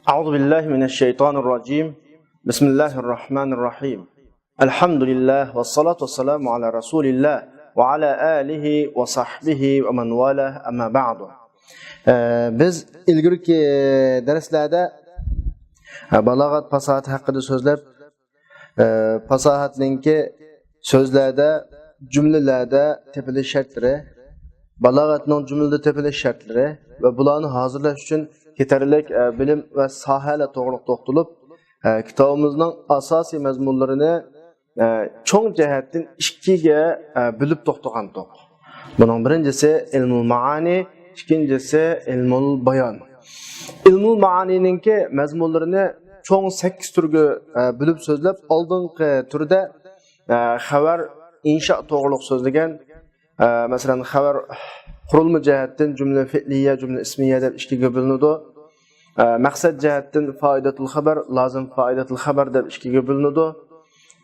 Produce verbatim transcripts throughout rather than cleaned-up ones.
أعوذ بالله من الشيطان الرجيم. بسم الله الرحمن الرحيم. الحمد لله والصلاة والسلام على رسول الله وعلى آله وصحبه ومن والاه، أما بعد. ئە، بىز ئىلگىرىكى دەرسلەردە، ئە، بالاغەت پاساھەت ھەققىدە سۆزلەپ، ئە، پاساھەتنىڭكى سۆزلەردە، جۈملىلەردە تېپىلىش شەرتلىرى، بالاغەتنىڭ جۈملىدە تېپىلىش شەرتلىرى ۋە بۇلارنى ھازىرلاش ئۈچۈن يېتەرلىك، ئە، بىلىم ۋە ساھەلەر توغرىلىق توختىلىپ، ئە، كىتابىمىزنىڭ ئاساسىي مەزمۇنلىرىنى، ئە، چوڭ جەھەتتىن ئىككىگە، ئە، بۆلۈپ توختىغانتۇق. بۇنىڭ بىرىنچىسى ئىلمۇل مائانى، ئىككىنچىسى ئىلمۇل بايان. ئىلمۇل مائانىنىڭكى مەزمۇنلىرىنى چوڭ سەككىز تۈرگە، ئە، بۆلۈپ سۆزلەپ، ئالدىنقى تۈردە، ئە، خەۋەر، ئىنشا توغرۇلۇق سۆزلىگەن. ئە، مەسىلەن، خەۋەر قۇرۇلما جەھەتتىن جۈملە فېئلىيە، جۈملە ئىسمىيە دەپ ئىككىگە بۆلۈنىدۇ. ئە، مەقسەت جەھەتتىن فائىدەتۇل خەبەر، لازىم فائىدەتۇل خەبەر دەپ ئىككىگە بۆلۈنىدۇ.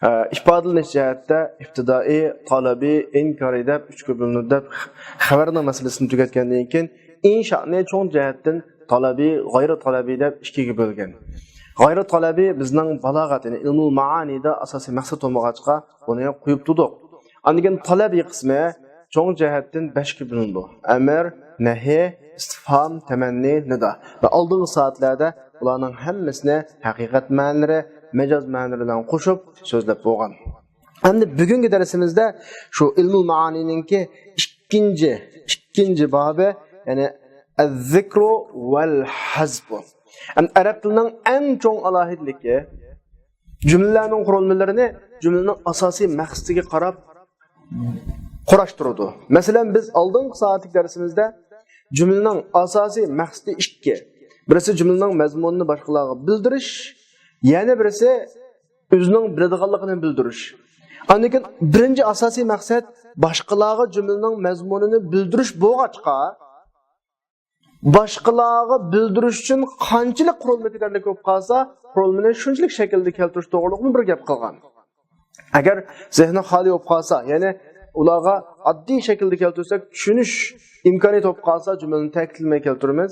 ئە، ئىپادىلىنىش جەھەتتە ئىپتىدائىي، تالابىي، ئىنكارىي دەپ ئۈچكە بۆلۈنىدۇ دەپ خ-، خەۋەرنىڭ مەسىلىسىنى تۈگەتكەندىن كېيىن، ئىنشانى چوڭ جەھەتتىن تالابىي، غەيرىي تالابىي دەپ ئىككىگە بۆلگەن. غەيرىي تالابىي بىزنىڭ بالاغەت، يەنى ئىلمۇل مائانىدا ئاساسىي مەقسەت بولمىغاچقا، بۇنى قويۇپ تۇردۇق. ئاندىن كېيىن تالابىي قىسمى چوڭ جەھەتتىن بەشكە بۆلۈنىدۇ. ئەمىر، نەھى، ئىستىفھام، تەمەننى، نىدا. ۋە ئالدىنقى سائەتلەردە بۇلارنىڭ ھەممىسىنى ھەقىقەت مەنىلىرى، مەجاز مەنىلىرى بىلەن قوشۇپ سۆزلەپ بولغان. ئەمدى بۈگۈنكى دەرسىمىزدە شۇ ئىلمۇل مائانىنىڭكى ئىككىنچى، ئىككىنچى بابى، يەنى ئەززىكرۇ ۋەل ھەزپۇ. ئەمدى ئەرەب تىلىنىڭ ئەڭ چوڭ ئالاھىدىلىكى، جۈملىلەرنىڭ قۇرۇلمىلىرىنى جۈملىنىڭ ئاساسىي مەقسىتىگە قاراپ قۇراشتۇرىدۇ. مەسىلەن، بىز ئالدىنقى سائەتلىك دەرسىمىزدە جۈملىنىڭ ئاساسىي مەقسىتى ئىككى. بىرسى جۈملىنىڭ مەزمۇنىنى باشقىلارغا بىلدۈرۈش، يەنە بىرسى ئۆزىنىڭ بىلىدىغانلىقىنى بىلدۈرۈش. ئاندىن كېيىن بىرىنچى ئاساسىي مەقسەت باشقىلارغا جۈملىنىڭ مەزمۇنىنى بىلدۈرۈش بولغاچقا، باشقىلارغا بىلدۈرۈش ئۈچۈن قانچىلىك قۇرۇلما كېتەرلىك بولۇپ قالسا، قۇرۇلمىنى شۇنچىلىك شەكىلدە كەلتۈرۈش توغرۇلۇقمۇ بىر گەپ قىلغان. ئەگەر زېھنى خالىي بولۇپ قالسا، يەنى ئۇلارغا ئاددىي شەكىلدە كەلتۈرسەك، چۈشىنىش ئىمكانىيىتى بولۇپ قالسا، جۈملىنى تەكىتلىمەي كەلتۈرىمىز.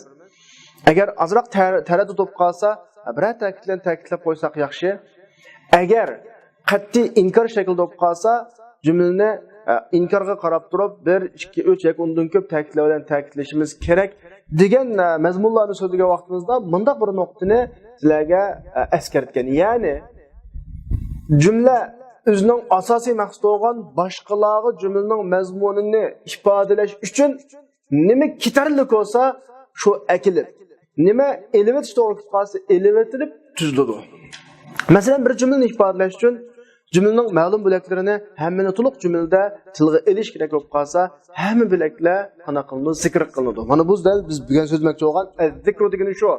ئەگەر ئازراق تەر-، تەرەددۇت بولۇپ قالسا، بىرەر تەكىت بىلەن تەكىتلەپ قويساق ياخشى. ئەگەر قەتئىي ئىنكار شەكلىدە بولۇپ قالسا، جۈملىنى، ئە، ئىنكارغا قاراپ تۇرۇپ، بىر، ئىككى، ئۈچ ياكى ئۇندىن كۆپ تەكىتلەر بىلەن تەكىتلىشىمىز كېرەك دېگەن، ئە، مەزمۇنلارنى سۆزلىگەن ۋاقتىمىزدا مۇنداق بىر نۇقتىنى سىلەرگە، ئە، ئەسكەرتكەن. يەنى، جۈملە ئۆزىنىڭ ئاساسىي مەقسىتى بولغان باشقىلارغا جۈملىنىڭ مەزمۇنىنى ئىپادىلەش ئۈچۈن نېمە كېتەرلىك بولسا، شۇ ئەكېلىپ، نېمە ئېلىۋېتىش توغرا كېلىپ قالسا، ئېلىۋېتىلىپ تۈزۈلىدۇ. مەسىلەن، بىر جۈملىنى ئىپادىلەش ئۈچۈن جۈملىنىڭ مەلۇم بۆلەكلىرىنى ھەممىنى تولۇق جۈملىدە تىلغا ئېلىش كېرەك بولۇپ قالسا، ھەممە بۆلەكلەر قانداق قىلىنىدۇ؟ زىكىر قىلىنىدۇ. مانا بۇ دەل بىز بۈگۈن سۆزلىمەكچى بولغان ئەززىكرۇ دېگىنى شۇ.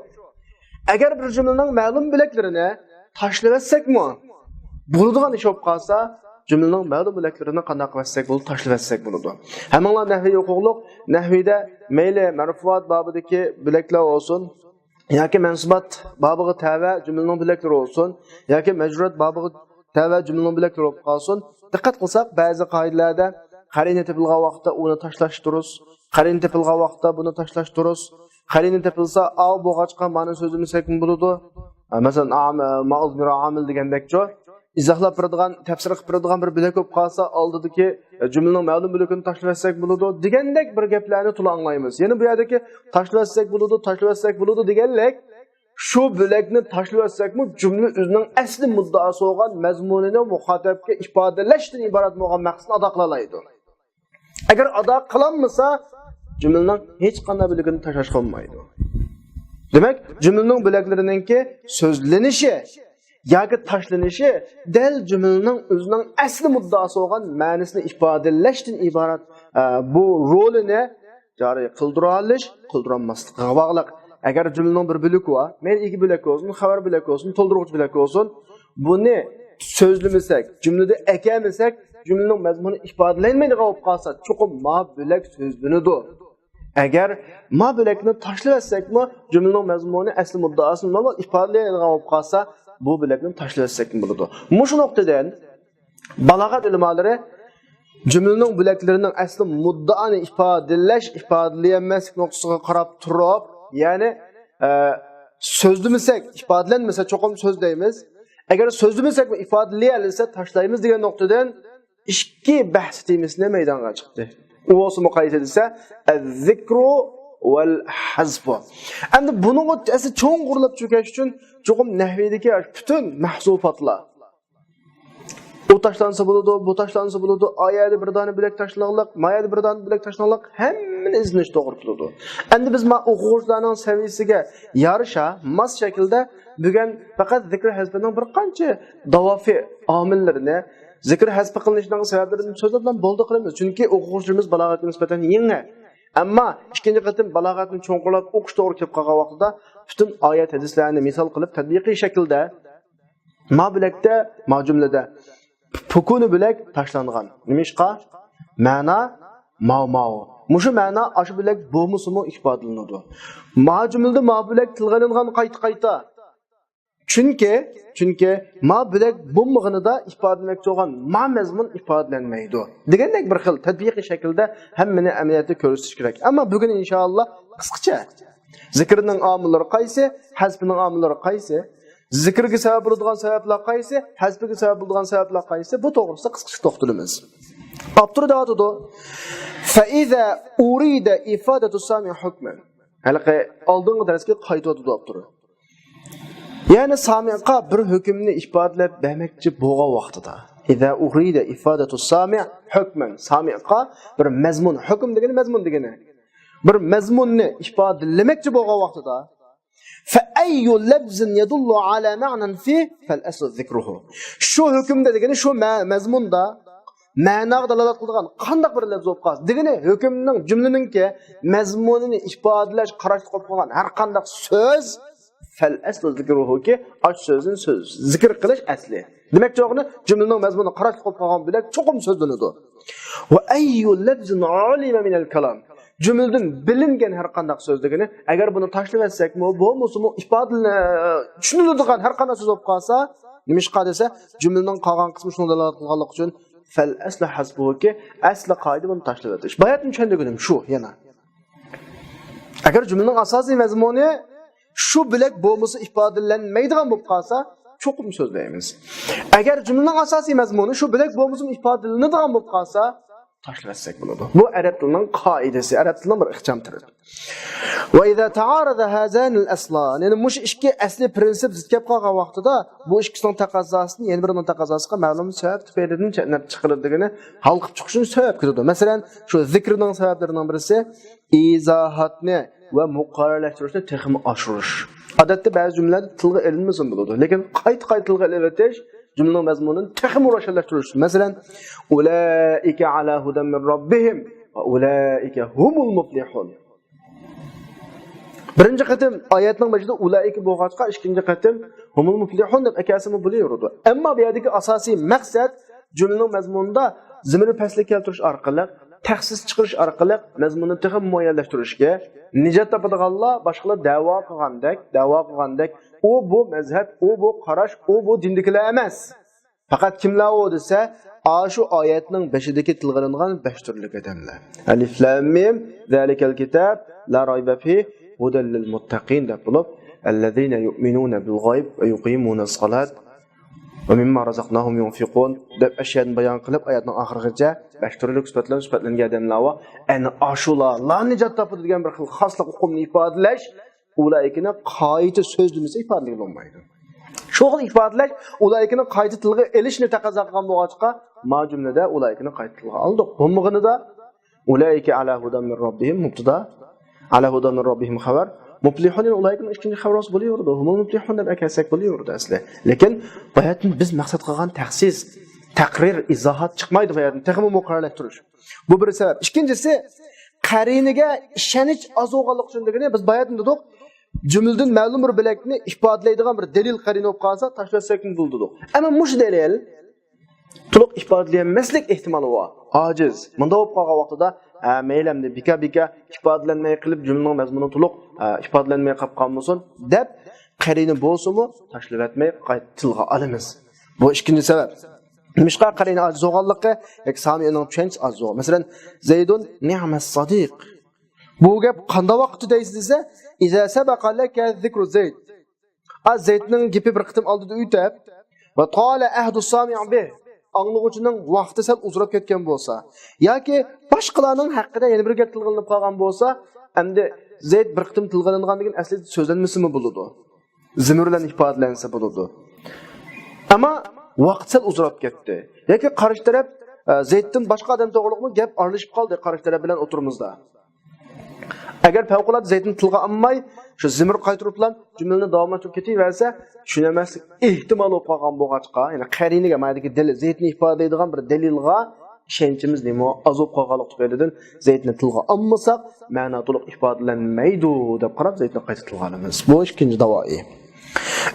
ئەگەر بىر جۈملىنىڭ مەلۇم بۆلەكلىرىنى تاشلىۋەتسەكمۇ بولىدىغان ئىش بولۇپ قالسا، جۈملىنىڭ مەلۇم بۆلەكلىرىنى قانداق قىلىۋەتسەك بولىدۇ؟ تاشلىۋەتسەك بولىدۇ. ھەممىڭلار نەھۋىي ئوقۇغلۇق، نەھۋىيدە مەيلى مەرفۇئات بابىدىكى بۆلەكلەر بولسۇن، ياكى مەنسۇبات بابىغا تەۋە جۈملىنىڭ بۆلەكلىرى بولسۇن، ياكى مەجرۇرات بابىغا تەۋە جۈملىنىڭ بۆلەكلىرى بولۇپ قالسۇن، دىققەت قىلساق، بەزى قائىدىلەردە قەرىنە تېپىلغان ۋاقىتتا ئۇنى تاشلاش دۇرۇس، قەرىنە تېپىلغان ۋاقىتتا بۇنى تاشلاش دۇرۇس، قەرىنە تېپىلسا، ئاۋۇ بولغاچقا مانا سۆزلىمىسەكمۇ بولىدۇ. ئە، مەسىلەن، ئام-، ئە، ما ئۇزمىرا ئامىل دېگەندەكچۇ. ئىزاھلاپ بېرىدىغان، تەپسىر قىلىپ بېرىدىغان بىر بۆلەك بولۇپ قالسا، ئالدىدىكى، ئە، جۈملىنىڭ مەلۇم بۆلىكىنى تاشلىۋەتسەك بولىدۇ دېگەندەك بىر گەپلەرنى تولا ئاڭلايمىز. يەنە بۇ يەردىكى تاشلىۋەتسەك بولىدۇ، تاشلىۋەتسەك بولىدۇ دېگەنلىك، شۇ بۆلەكنى تاشلىۋەتسەكمۇ، جۈملە ئۆزىنىڭ ئەسلى مۇددىئاسى بولغان مەزمۇنىنى مۇخاتەپكە ئىپادىلەشتىن ئىبارەت بولغان مەقسەتنى ئادا قىلالايدۇ. ئەگەر ئادا قىلالمىسا، جۈملىنىڭ ھېچقانداق بۆلىكىنى تاشلاشقا بولمايدۇ. دېمەك، جۈملىنىڭ بۆلەكلىرىنىڭكى سۆزلىنىشى ياكى تاشلىنىشى دەل جۈملىنىڭ ئۆزىنىڭ ئەسلى مۇددىئاسى بولغان مەنىسىنى ئىپادىلەشتىن ئىبارەت، ئە، بۇ رولىنى جارى قىلدۇرالىش، قىلدۇرالماسلىقىغا باغلىق. ئەگەر جۈملىنىڭ بىر بۆلىكى بار، مەيلى ئىگە بۆلەك بولسۇن، خەۋەر بۆلەك بولسۇن، تولدۇرغۇچ بۆلەك بولسۇن، بۇنى سۆزلىمىسەك، جۈملىدە ئەكەلمىسەك، جۈملىنىڭ مەزمۇنى ئىپادىلەنمەيدىغان بولۇپ قالسا، چوقۇم ما بۆلەك سۆزلىنىدۇ. ئەگەر ما بۆلەكنى تاشلىۋەتسەكمۇ، جۈملىنىڭ مەزمۇنى ئەسلى مۇددىئاسىنى نورمال ئىپادىلەيدىغان بولۇپ قالسا، بۇ بۆلەكنى تاشلىۋەتسەكمۇ بولىدۇ. مۇشۇ نۇقتىدىن بالاغەت ئۆلىمالىرى جۈملىنىڭ بۆلەكلىرىنىڭ ئەسلى مۇددىئانى ئىپادىلەش، ئىپادىلىيەلمەسلىك نۇقتىسىغا قاراپ تۇرۇپ، يەنى، ئە، سۆزلىمىسەك، ئىپادىلەنمىسە چوقۇم سۆزلەيمىز. ئەگەر سۆزلىمىسەكمۇ ئىپادىلىيەلىسە تاشلايمىز دېگەن نۇقتىدىن ئىككى بەھس تېمىسى مەيدانغا چىقتى. ئۇ بولسىمۇ قايسى دېسە، الذكر والحذف. ئەمدى بۇنىڭغا ئەسلى چوڭقۇرلاپ چۆكۈش ئۈچۈن چوقۇم نەھۋىدىكى پۈتۈن مەھزۇپاتلار، ئۇ تاشلانسا بولىدۇ، بۇ تاشلانسا بولىدۇ، ئا يەردە بىر دانە بۆلەك تاشلىنىلىق، ما يەردە بىر دانە بۆلەك تاشلىنىلىق، ھەممىنى ئىزدىنىش توغرا كېلىدۇ. ئەمدى بىز ما ئوقۇغۇچىلارنىڭ سەۋىيىسىگە يارىشا، ماس شەكىلدە بۈگۈن پەقەت زىكىر ھەزپىنىڭ بىر قانچە داۋافى ئامىللىرىنى، زىكىر ھەزپى قىلىنىشىنىڭ سەۋەبلىرىنى سۆزلەپ بولدى قىلىمىز. چۈنكى ئوقۇغۇچىلىرىمىز بالاغەتكە نىسبەتەن يېڭى. ئەمما ئىككىنچى قېتىم بالاغەتنى چوڭقۇرلاپ ئوقۇش توغرا كېلىپ قالغان ۋاقتىدا پۈتۈن ئايەت ھەدىسلەرنى مىسال قىلىپ تەتبىقىي شەكىلدە ما بۆلەكتە، ما جۈملىدە پۇكۇنى بۆلەك تاشلانغان. نېمىشقا؟ مەنا ماۋ ماۋ. مۇشۇ مەنا ئاشۇ بۆلەك بولمىسىمۇ ئىپادىلىنىدۇ. ما جۈملىدە ما بۆلەك تىلغا ئېلىنغان قايتا قايتا. چۈنكى، چۈنكى ما بۆلەك بولمىغىنىدا ئىپادىلىمەكچى بولغان ما مەزمۇن ئىپادىلەنمەيدۇ. دېگەندەك بىر خىل تەتبىقىي شەكىلدە ھەممىنى ئەمەلىيەتتە كۆرسىتىش كېرەك. ئەمما بۈگۈن ئىنشائاللا قىسقىچە زىكىرنىڭ ئامىللىرى قايسى، ھەزپنىڭ ئامىللىرى قايسى، زىكىرگە سەۋەب بولىدىغان سەۋەبلەر قايسى، ھەزپىگە سەۋەب بولىدىغان سەۋەبلەر قايسى، بۇ توغرىسىدا قىسقىچە توختىلىمىز. ئاپتور دەۋاتىدۇ، فَإِذَا أُرِيدَ إِفَادَةُ السَّامِعِ حُكْمًا. ھېلىقى ئالدىنقى دەرسكە قايتىۋاتىدۇ ئاپتور. يەنى سامىئقا بىر ھۆكۈمنى ئىپادىلەپ بەرمەكچى بولغان ۋاقتىدا، إِذَا أُرِيدَ إِفَادَةُ السَّامِعِ حُكْمًا، سامىئقا بىر مەزمۇن، ھۆكۈم دېگىنى مەزمۇن دېگىنى، بىر مەزمۇننى ئىپادىلىمەكچى بولغان ۋاقتىدا، فَأَيُّ لَفْظٍ يَدُلُّ عَلَى مَعْنًى فِيهِ فَالْأَصْلُ ذِكْرُهُ. شۇ ھۆكۈمدە دېگىنى شۇ مە-، مەزمۇندا مەناغا دالالەت قىلىدىغان قانداق بىر لەپز بولۇپ قالسا، دېگىنى ھۆكۈمنىڭ، جۈملىنىڭكى مەزمۇنىنى ئىپادىلەش قاراشلىق بولۇپ قالغان ھەر قانداق سۆز، فَالْأَصْلُ ذِكْرُهُ كى، ئاشۇ سۆزنى سۆز، زىكىر قىلىش ئەسلى. دېمەكچى بولغىنى، جۈملىنىڭ مەزمۇنىغا قاراشلىق بولۇپ قالغان بۆلەك چوقۇم سۆزلىنىدۇ. وَأَيُّ لَفْظٍ عُلِمَ مِنَ الْكَلَامِ. جۈملىدىن بىلىنگەن ھەر قانداق سۆز دېگىنى، ئەگەر بۇنى تاشلىۋەتسەكمۇ، بولمىسىمۇ ئىپادىلە-، چۈشىنىلىدىغان ھەر قانداق سۆز بولۇپ قالسا، نېمىشقا دېسە، جۈملىنىڭ قالغان قىسمى شۇنىڭغا دالالەت قىلغانلىقى ئۈچۈن، فَالْأَصْلُ حَذْفُهُ كى، ئەسلى قائىدە بۇنى تاشلىۋېتىش. باياتىن چۈشەندۈرگىنىم شۇ يەنە. ئەگەر جۈملىنىڭ ئاساسىي مەزمۇنى شۇ بۆلەك بولمىسا ئىپادىلەنمەيدىغان بولۇپ قالسا، چوقۇم سۆزلەيمىز. ئەگەر جۈملىنىڭ ئاساسىي مەزمۇنى شۇ بۆلەك بولمىسىمۇ ئىپادىلىنىدىغان بولۇپ قالسا، تاشلىۋەتسەك بولىدۇ. بۇ ئەرەب تىلىنىڭ قائىدىسى، ئەرەب تىلىنىڭ بىر ئىخچام تۈرى. وَإِذَا تَعَارَضَ هَذَانِ الْأَصْلَانِ، يەنى مۇشۇ ئىككى ئەسلىي پرىنسىپ زىت كەپ قالغان ۋاقتىدا، بۇ ئىككىسىنىڭ تەقەززاسىدىن يەنە بىرىنىڭ تەقەززاسىغا مەلۇم سەۋەب تۈپەيلىدىن چەتنەپ چىقىرىدىغىنى ھالقىپ چىقىشىنى سەۋەب كېلىدۇ. مەسىلەن، شۇ زىكىرنىڭ سەۋەبلىرىنىڭ بىرسى ئىزاھاتنى ۋە مۇقەررەرلەشتۈرۈشنى تېخىمۇ ئاشۇرۇش. ئادەتتە بەزى جۈملىلەردە تىلغا ئېلىنمىسىمۇ بولىدۇ، لېكىن قايتا-قايتا تىلغا ئېلىۋېتىش جۈملىنىڭ مەزمۇنىنى تېخىمۇ روشەنلەشتۈرۈش. مەسىلەن، «أُولَٰئِكَ عَلَىٰ هُدًى مِّن رَّبِّهِمْ وَأُولَٰئِكَ هُمُ الْمُفْلِحُونَ.» بىرىنچى قېتىم ئايەتنىڭ بېشىدا «ئۇلائىكە» بولغاچقا، ئىككىنچى قېتىم «ھۇمۇل مۇپلىھۇن» دەپ ئەكەلسىمۇ بولۇۋېرىدۇ. ئەمما بۇ يەردىكى ئاساسىي مەقسەت جۈملىنىڭ مەزمۇنىدا زېمىرى پەسلىك كەلتۈرۈش ئارقىلىق، تەخسىس چىقىرىش ئارقىلىق مەزمۇننى تېخىمۇ مۇئەييەنلەشتۈرۈشكە، نىجات تاپىدىغانلار باشقىلار دەۋا قىلغاندەك، دەۋا قىلغاندەك، ئۇ بۇ مەزھەپ، ئۇ بۇ قاراش، ئۇ بۇ دىندىكىلەر ئەمەس. پەقەت كىملەر ئۇ دېسە، ئاشۇ ئايەتنىڭ بېشىدىكى تىلغا ئېلىنغان بەش تۈرلۈك ئادەملەر. ئەلىف لام مىم، ذَٰلِكَ الْكِتَابُ لَا رَيْبَ فِيهِ هُدًى لِّلْمُتَّقِينَ دەپ بولۇپ، الَّذِينَ يُؤْمِنُونَ بِالْغَيْبِ وَيُقِيمُونَ الصَّلَاةَ وَمِمَّا رَزَقْنَاهُمْ يُنفِقُونَ دەپ ئەشيادىن بايان قىلىپ، ئايەتنىڭ ئاخىرىغىچە بەش تۈرلۈك سۈپەت بىلەن سۈپەتلەنگەن ئادەملەر بار. ئەنە ئاشۇلار نىجات تاپىدۇ دېگەن بىر خىل خاسلىق ئۇقۇمنى ئىپادىلەش، ئۇلائىكىنى قايتا سۆزلىمىسە ئىپادىلىگىلى بولمايدۇ. شۇ خىل ئىپادىلەش ئۇلائىكىنى قايتا تىلغا ئېلىشنى تەقەززا قىلغان بولغاچقا، ما جۈملىدە ئۇلائىكىنى قايتا تىلغا ئالدۇق. بولمىغىنىدا، «ئۇلائىكە ئەلا ھۇدەن مىن رەببىھىم» مۇبتىدا، «ئەلا ھۇدەن مىن رەببىھىم» خەۋەر، «مۇپلىھۇن» ئۇلائىكىنىڭ ئىككىنچى خەۋىرى بولۇۋېرىدۇ. «ھۇمۇل مۇپلىھۇن» دەپ ئەكەلسەك بولۇۋېرىدۇ ئەسلى. لېكىن باياتىن بىز مەقسەت قىلغان تەخسىس، تەقرىر، ئىزاھات چىقمايدۇ باياتىن. تېخىمۇ مۇقەررەرلەشتۈرۈش. بۇ بىر سەۋەب. ئىككىنچىسى، قەرىنىگە ئىشەنچ ئاز بولغانلىقى ئۈچۈن دېگىنى، بىز باياتىن دېدۇق، جۈملىدىن مەلۇم بىر بۆلەكنى ئىپادىلەيدىغان بىر دەلىل قەرىنە بولۇپ قالسا، تاشلىۋەتسەكمۇ بولىدۇ دېدۇق. ئەمما مۇشۇ دەلىل تولۇق ئىپادىلىيەلمەسلىك ئېھتىمالى بار، ئاجىز. مۇنداق بولۇپ قالغان ۋاقتىدا، ھە، مەيلى ئەمدى بىكا-بىكا ئىپادىلەنمەي قېلىپ، جۈملىنىڭ مەزمۇنى تولۇق، ھە، ئىپادىلەنمەي قاپ قالمىسۇن دەپ، قەرىنە بولسىمۇ تاشلىۋەتمەي قايتا تىلغا ئالىمىز. بۇ ئىككىنچى سەۋەب. نېمىشقا قەرىنە ئاجىز بولغانلىقى ياكى سامىئنىڭ چۈشەنچىسى ئاجىز بولغان. مەسىلەن، زەيدۇن نىئمەس سادىق. بۇ گەپ قانداق ۋاقىتتا دەيسىز دېسە، «ئىزا سەبەقە لەكە زىكرۇ زەيد». ئا، زەيدنىڭ گېپى بىر قېتىم ئالدىدا ئۆتۈپ، ۋە تالە ئەھدۇ سامىئ بىھ، ئاڭلىغۇچىنىڭ ۋاقتى سەل ئۇزىراپ كەتكەن بولسا، ياكى باشقىلارنىڭ ھەققىدە يەنە بىر گەپ تىلغا ئېلىنىپ قالغان بولسا، ئەمدى زەيد بىر قېتىم تىلغا ئېلىنغاندىن كېيىن ئەسلىدە سۆزلەنمىسىمۇ بولىدۇ. زىمىر بىلەن ئىپادىلەنسە بولىدۇ. ئەمما ۋاقىت سەل ئۇزىراپ كەتتى. ياكى قارشى تەرەپ، ئە، زەيدتىن باشقا ئادەم توغرىلىقمۇ گەپ ئارىلىشىپ قالدى قارشى تەرەپ بىلەن ئوتتۇرىمىزدا. ئەگەر پەۋقۇلئاددە زەيدنى تىلغا ئالماي، شۇ زىمىر قايتۇرۇپلا جۈملىنى داۋاملاشتۇرۇپ كېتىۋەرسە، چۈشىنەلمەسلىك ئېھتىمال بولۇپ قالغان بولغاچقا، يەنى قەرىنىگە، مايدىكى دەلىل، زەيدنى ئىپادىلەيدىغان بىر دەلىلغا ئىشەنچىمىز نېمە ئاز بولۇپ قالغانلىقى تۈپەيلىدىن زەيدنى تىلغا ئالمىساق، مەنا تولۇق ئىپادىلەنمەيدۇ دەپ قاراپ زەيدنى قايتا تىلغا ئالىمىز. بۇ ئىككىنچى داۋائى.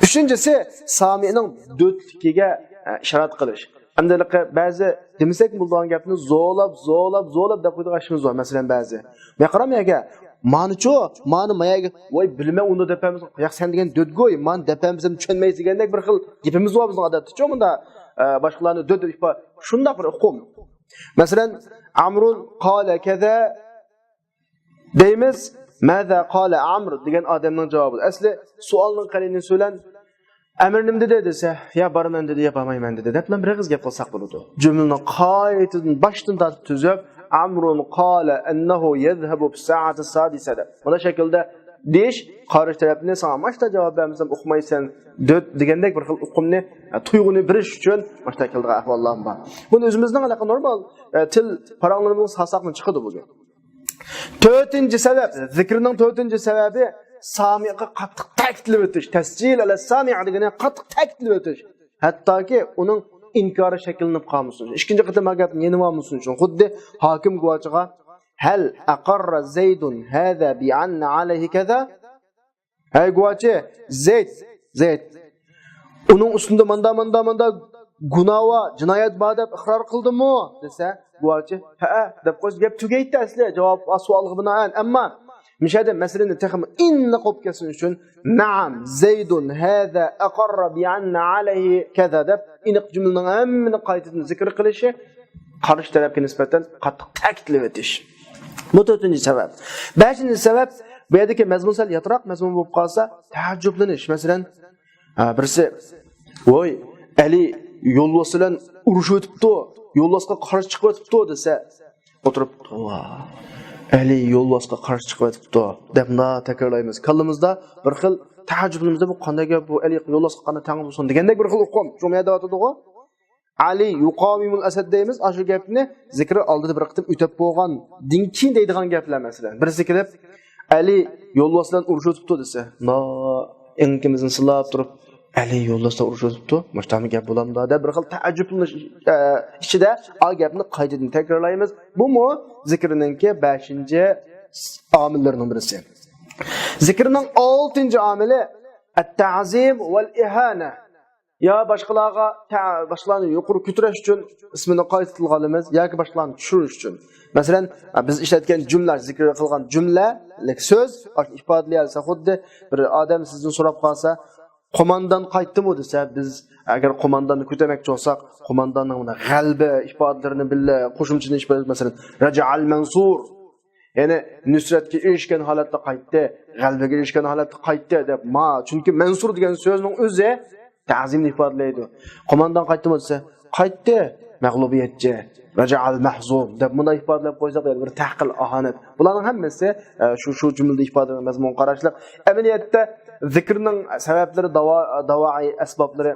ئۈچىنچىسى، سامىئنىڭ دۆتلۈكىگە، ئە، ئىشارەت قىلىش. ئەمدىلىقى بەزى دېمىسەك بولىدىغان گەپنى زورلاپ، زورلاپ، زورلاپ دەپ قويىدىغان ئىشىمىز بار. مەسىلەن، بەزى، مەن قارام يەگە، مانىچۇ، مانى ماياگە، ۋاي، بىلمە ئۇنى دەپ ئەمىز، ياق، سەن دېگەن دۆتگوي، مانى دەپ ئەمىز، چۈشەنمەيسىز دېگەندەك بىر خىل گېپىمىز بار بىزنىڭ ئادەتتىچۇ، مۇندا، ئە، باشقىلارنى دۆت دەپ ئىپا-، شۇنداق بىر ئۇقۇم. مەسىلەن، ئەمرۇن قالە كەزە، دەيمىز، ماذا قال عمرو دېگەن ئادەمنىڭ جاۋابى. ئەسلى سوئالنىڭ قەرىنىسى بىلەن ئەمىر نېمە دېدى دېسە، يا بارىمەن دېدى، يا بارمايمەن دېدى دەپ بىر ئېغىز گەپ قىلساق بولىدۇ. جۈملىنى قايتىدىن باشتىن تارتىپ تۈزۈپ، عمرو قال أنه يذهب في الساعة السادسة دەپ. مانا شەكىلدە دېيىش، قارشى تەرەپنى ساڭا ماشتا جاۋاب بەرمىسەم ئۇقمايسەن، دۆت دېگەندەك بىر خىل ئۇقۇمنى، ئە، تۇيغۇنى بېرىش ئۈچۈن ماشتا كېلىدىغان ئەھۋاللار بار. بۇنى ئۆزىمىزنىڭ ھېلىقى نورمال، ئە، تىل پاراڭلىرىمىزغا سالساقمۇ چىقىدۇ بۇ گەپ. تۆتىنچى سەۋەب، زىكىرنىڭ تۆتىنچى سەۋەبى سامىئغا قاتتىق تەكىتلىۋېتىش. تەسجىل ئەلە سامىئ دېگىنى قاتتىق تەكىتلىۋېتىش. ھەتتاكى ئۇنىڭ ئىنكارى شەكىللىنىپ قالمىسۇن ئۈچۈن، ئىككىنچى قېتىم ھاكىيەتنى يېنىۋالمىسۇن ئۈچۈن، خۇددى ھاكىم گۇۋاچىغا، ھەل ئەقەررە زەيدۇن ھەزا بىئەننە ئەلەيھى كەزا؟ ھەي گۇۋاچى، زەيد، زەيد، ئۇنىڭ ئۈستىدە ماندا، ماندا، ماندا گۇناھ بار، جىنايەت بار دەپ ئىقرار قىلدىمۇ؟ دېسە، گۇۋاچى، ھەئە، دەپ قويسا گەپ تۈگەيتتى ئەسلى، جاۋاب، سوئالغا بىنائەن. ئەمما مۇشەدە مەسىلىنى تېخىمۇ ئېنىق بولۇپ كەتسۇن ئۈچۈن، نەئەم، زەيدۇن ھەزا ئەقەررە بىئەننە ئەلەيھى كەزا دەپ ئېنىق جۈملىنىڭ ھەممىنى قايتىدىن زىكىر قىلىشى، قارشى تەرەپكە نىسبەتەن قاتتىق تەكىتلىۋېتىش. بۇ تۆتىنچى سەۋەب. بەشىنچى سەۋەب، بۇ يەردىكى مەزمۇن سەل ياتراق مەزمۇن بولۇپ قالسا، تەئەججۈپلىنىش. مەسىلەن، ھە، بىرسى، ۋوي، ئەلى يولۋاس بىلەن ئۇرۇشۇۋېتىپتۇ، يولۋاسقا قارشى چىقىۋېتىپتۇ دېسە، ئولتۇرۇپ، توۋا، ئەلى يولۋاسقا قارشى چىقىۋېتىپتۇ دەپ مۇنداق تەكرارلايمىز. كاللىمىزدا بىر خىل تەئەججۈپلىنىمىز، بۇ قانداق گەپ، بۇ ئەلى يولۋاسقا قانداق تەڭ بولسۇن دېگەندەك بىر خىل ئۇقۇم. شۇ يەردە ئاتىدىغۇ. ئەلى يۇقاۋىمۇل ئەسەد دەيمىز، ئاشۇ گەپنى زىكرى ئالدىدا بىر قېتىم ئۆتەپ بولغاندىن كېيىن دەيدىغان گەپلەر. مەسىلەن، بىرسى كېلىپ، ئەلى يولۋاس بىلەن ئۇرۇشۇۋېتىپتۇ دېسە، نا، ئېڭىكىمىزنى سىلاپ تۇرۇپ، ئەلى يولۋاس بىلەن ئۇرۇشۇۋېتىپتۇ، مۇشۇنداقمۇ گەپ بولامدا دەپ بىر خىل تەئەججۈپلىنىش، ئە، ئىچىدە ئا گەپنى قايتىدىن تەكرارلايمىز. بۇمۇ زىكرىنىڭكى بەشىنچى ئامىللىرىنىڭ بىرسى. زىكرىنىڭ ئالتىنچى ئامىلى، ئەت-تەزىم ۋەل ئىھانە. يا باشقىلارغا تە-، باشقىلارنى يۇقىرى كۆتۈرۈش ئۈچۈن، ئىسمىنى قايتا تىلغا ئالىمىز ياكى باشقىلارنى چۈشۈرۈش ئۈچۈن. مەسىلەن، بىز ئىشلەتكەن جۈملە، زىكىر قىلغان جۈملە، سۆز، ئاشۇ ئىپادىلىيەلىسە، خۇددى بىر ئادەم سىزدىن سوراپ قالسا، قوماندان قايتتىمۇ دېسە، بىز ئەگەر قومانداننى كۆتەرمەكچى بولساق، قومانداننىڭ مانا غەلىبە ئىپادىلىرىنى بىللە قوشۇمچىنى ئىپادىلەپ، مەسىلەن، رەجەئەل مەنسۇر. يەنى نۇسرەتكە ئېرىشكەن ھالەتتە قايتتى، غەلىبىگە ئېرىشكەن ھالەتتە قايتتى دەپ، ما، چۈنكى مەنسۇر دېگەن سۆزنىڭ ئۆزى تەزىمنى ئىپادىلەيدۇ. قوماندان قايتتىمۇ دېسە، قايتتى، مەغلۇبىيەتچى، رەجەئەل مەھزۇن دەپ مۇنداق ئىپادىلەپ قويساق، يەنە بىر تەھقىر، ئاھانەت. بۇلارنىڭ ھەممىسى، ئە، شۇ، شۇ جۈملىدە ئىپادىلەنگەن مەزمۇنغا قاراشلىق. ئەمەلىيەتتە زىكىرنىڭ سەۋەبلىرى، داۋا-، داۋائى، ئەسبابلىرى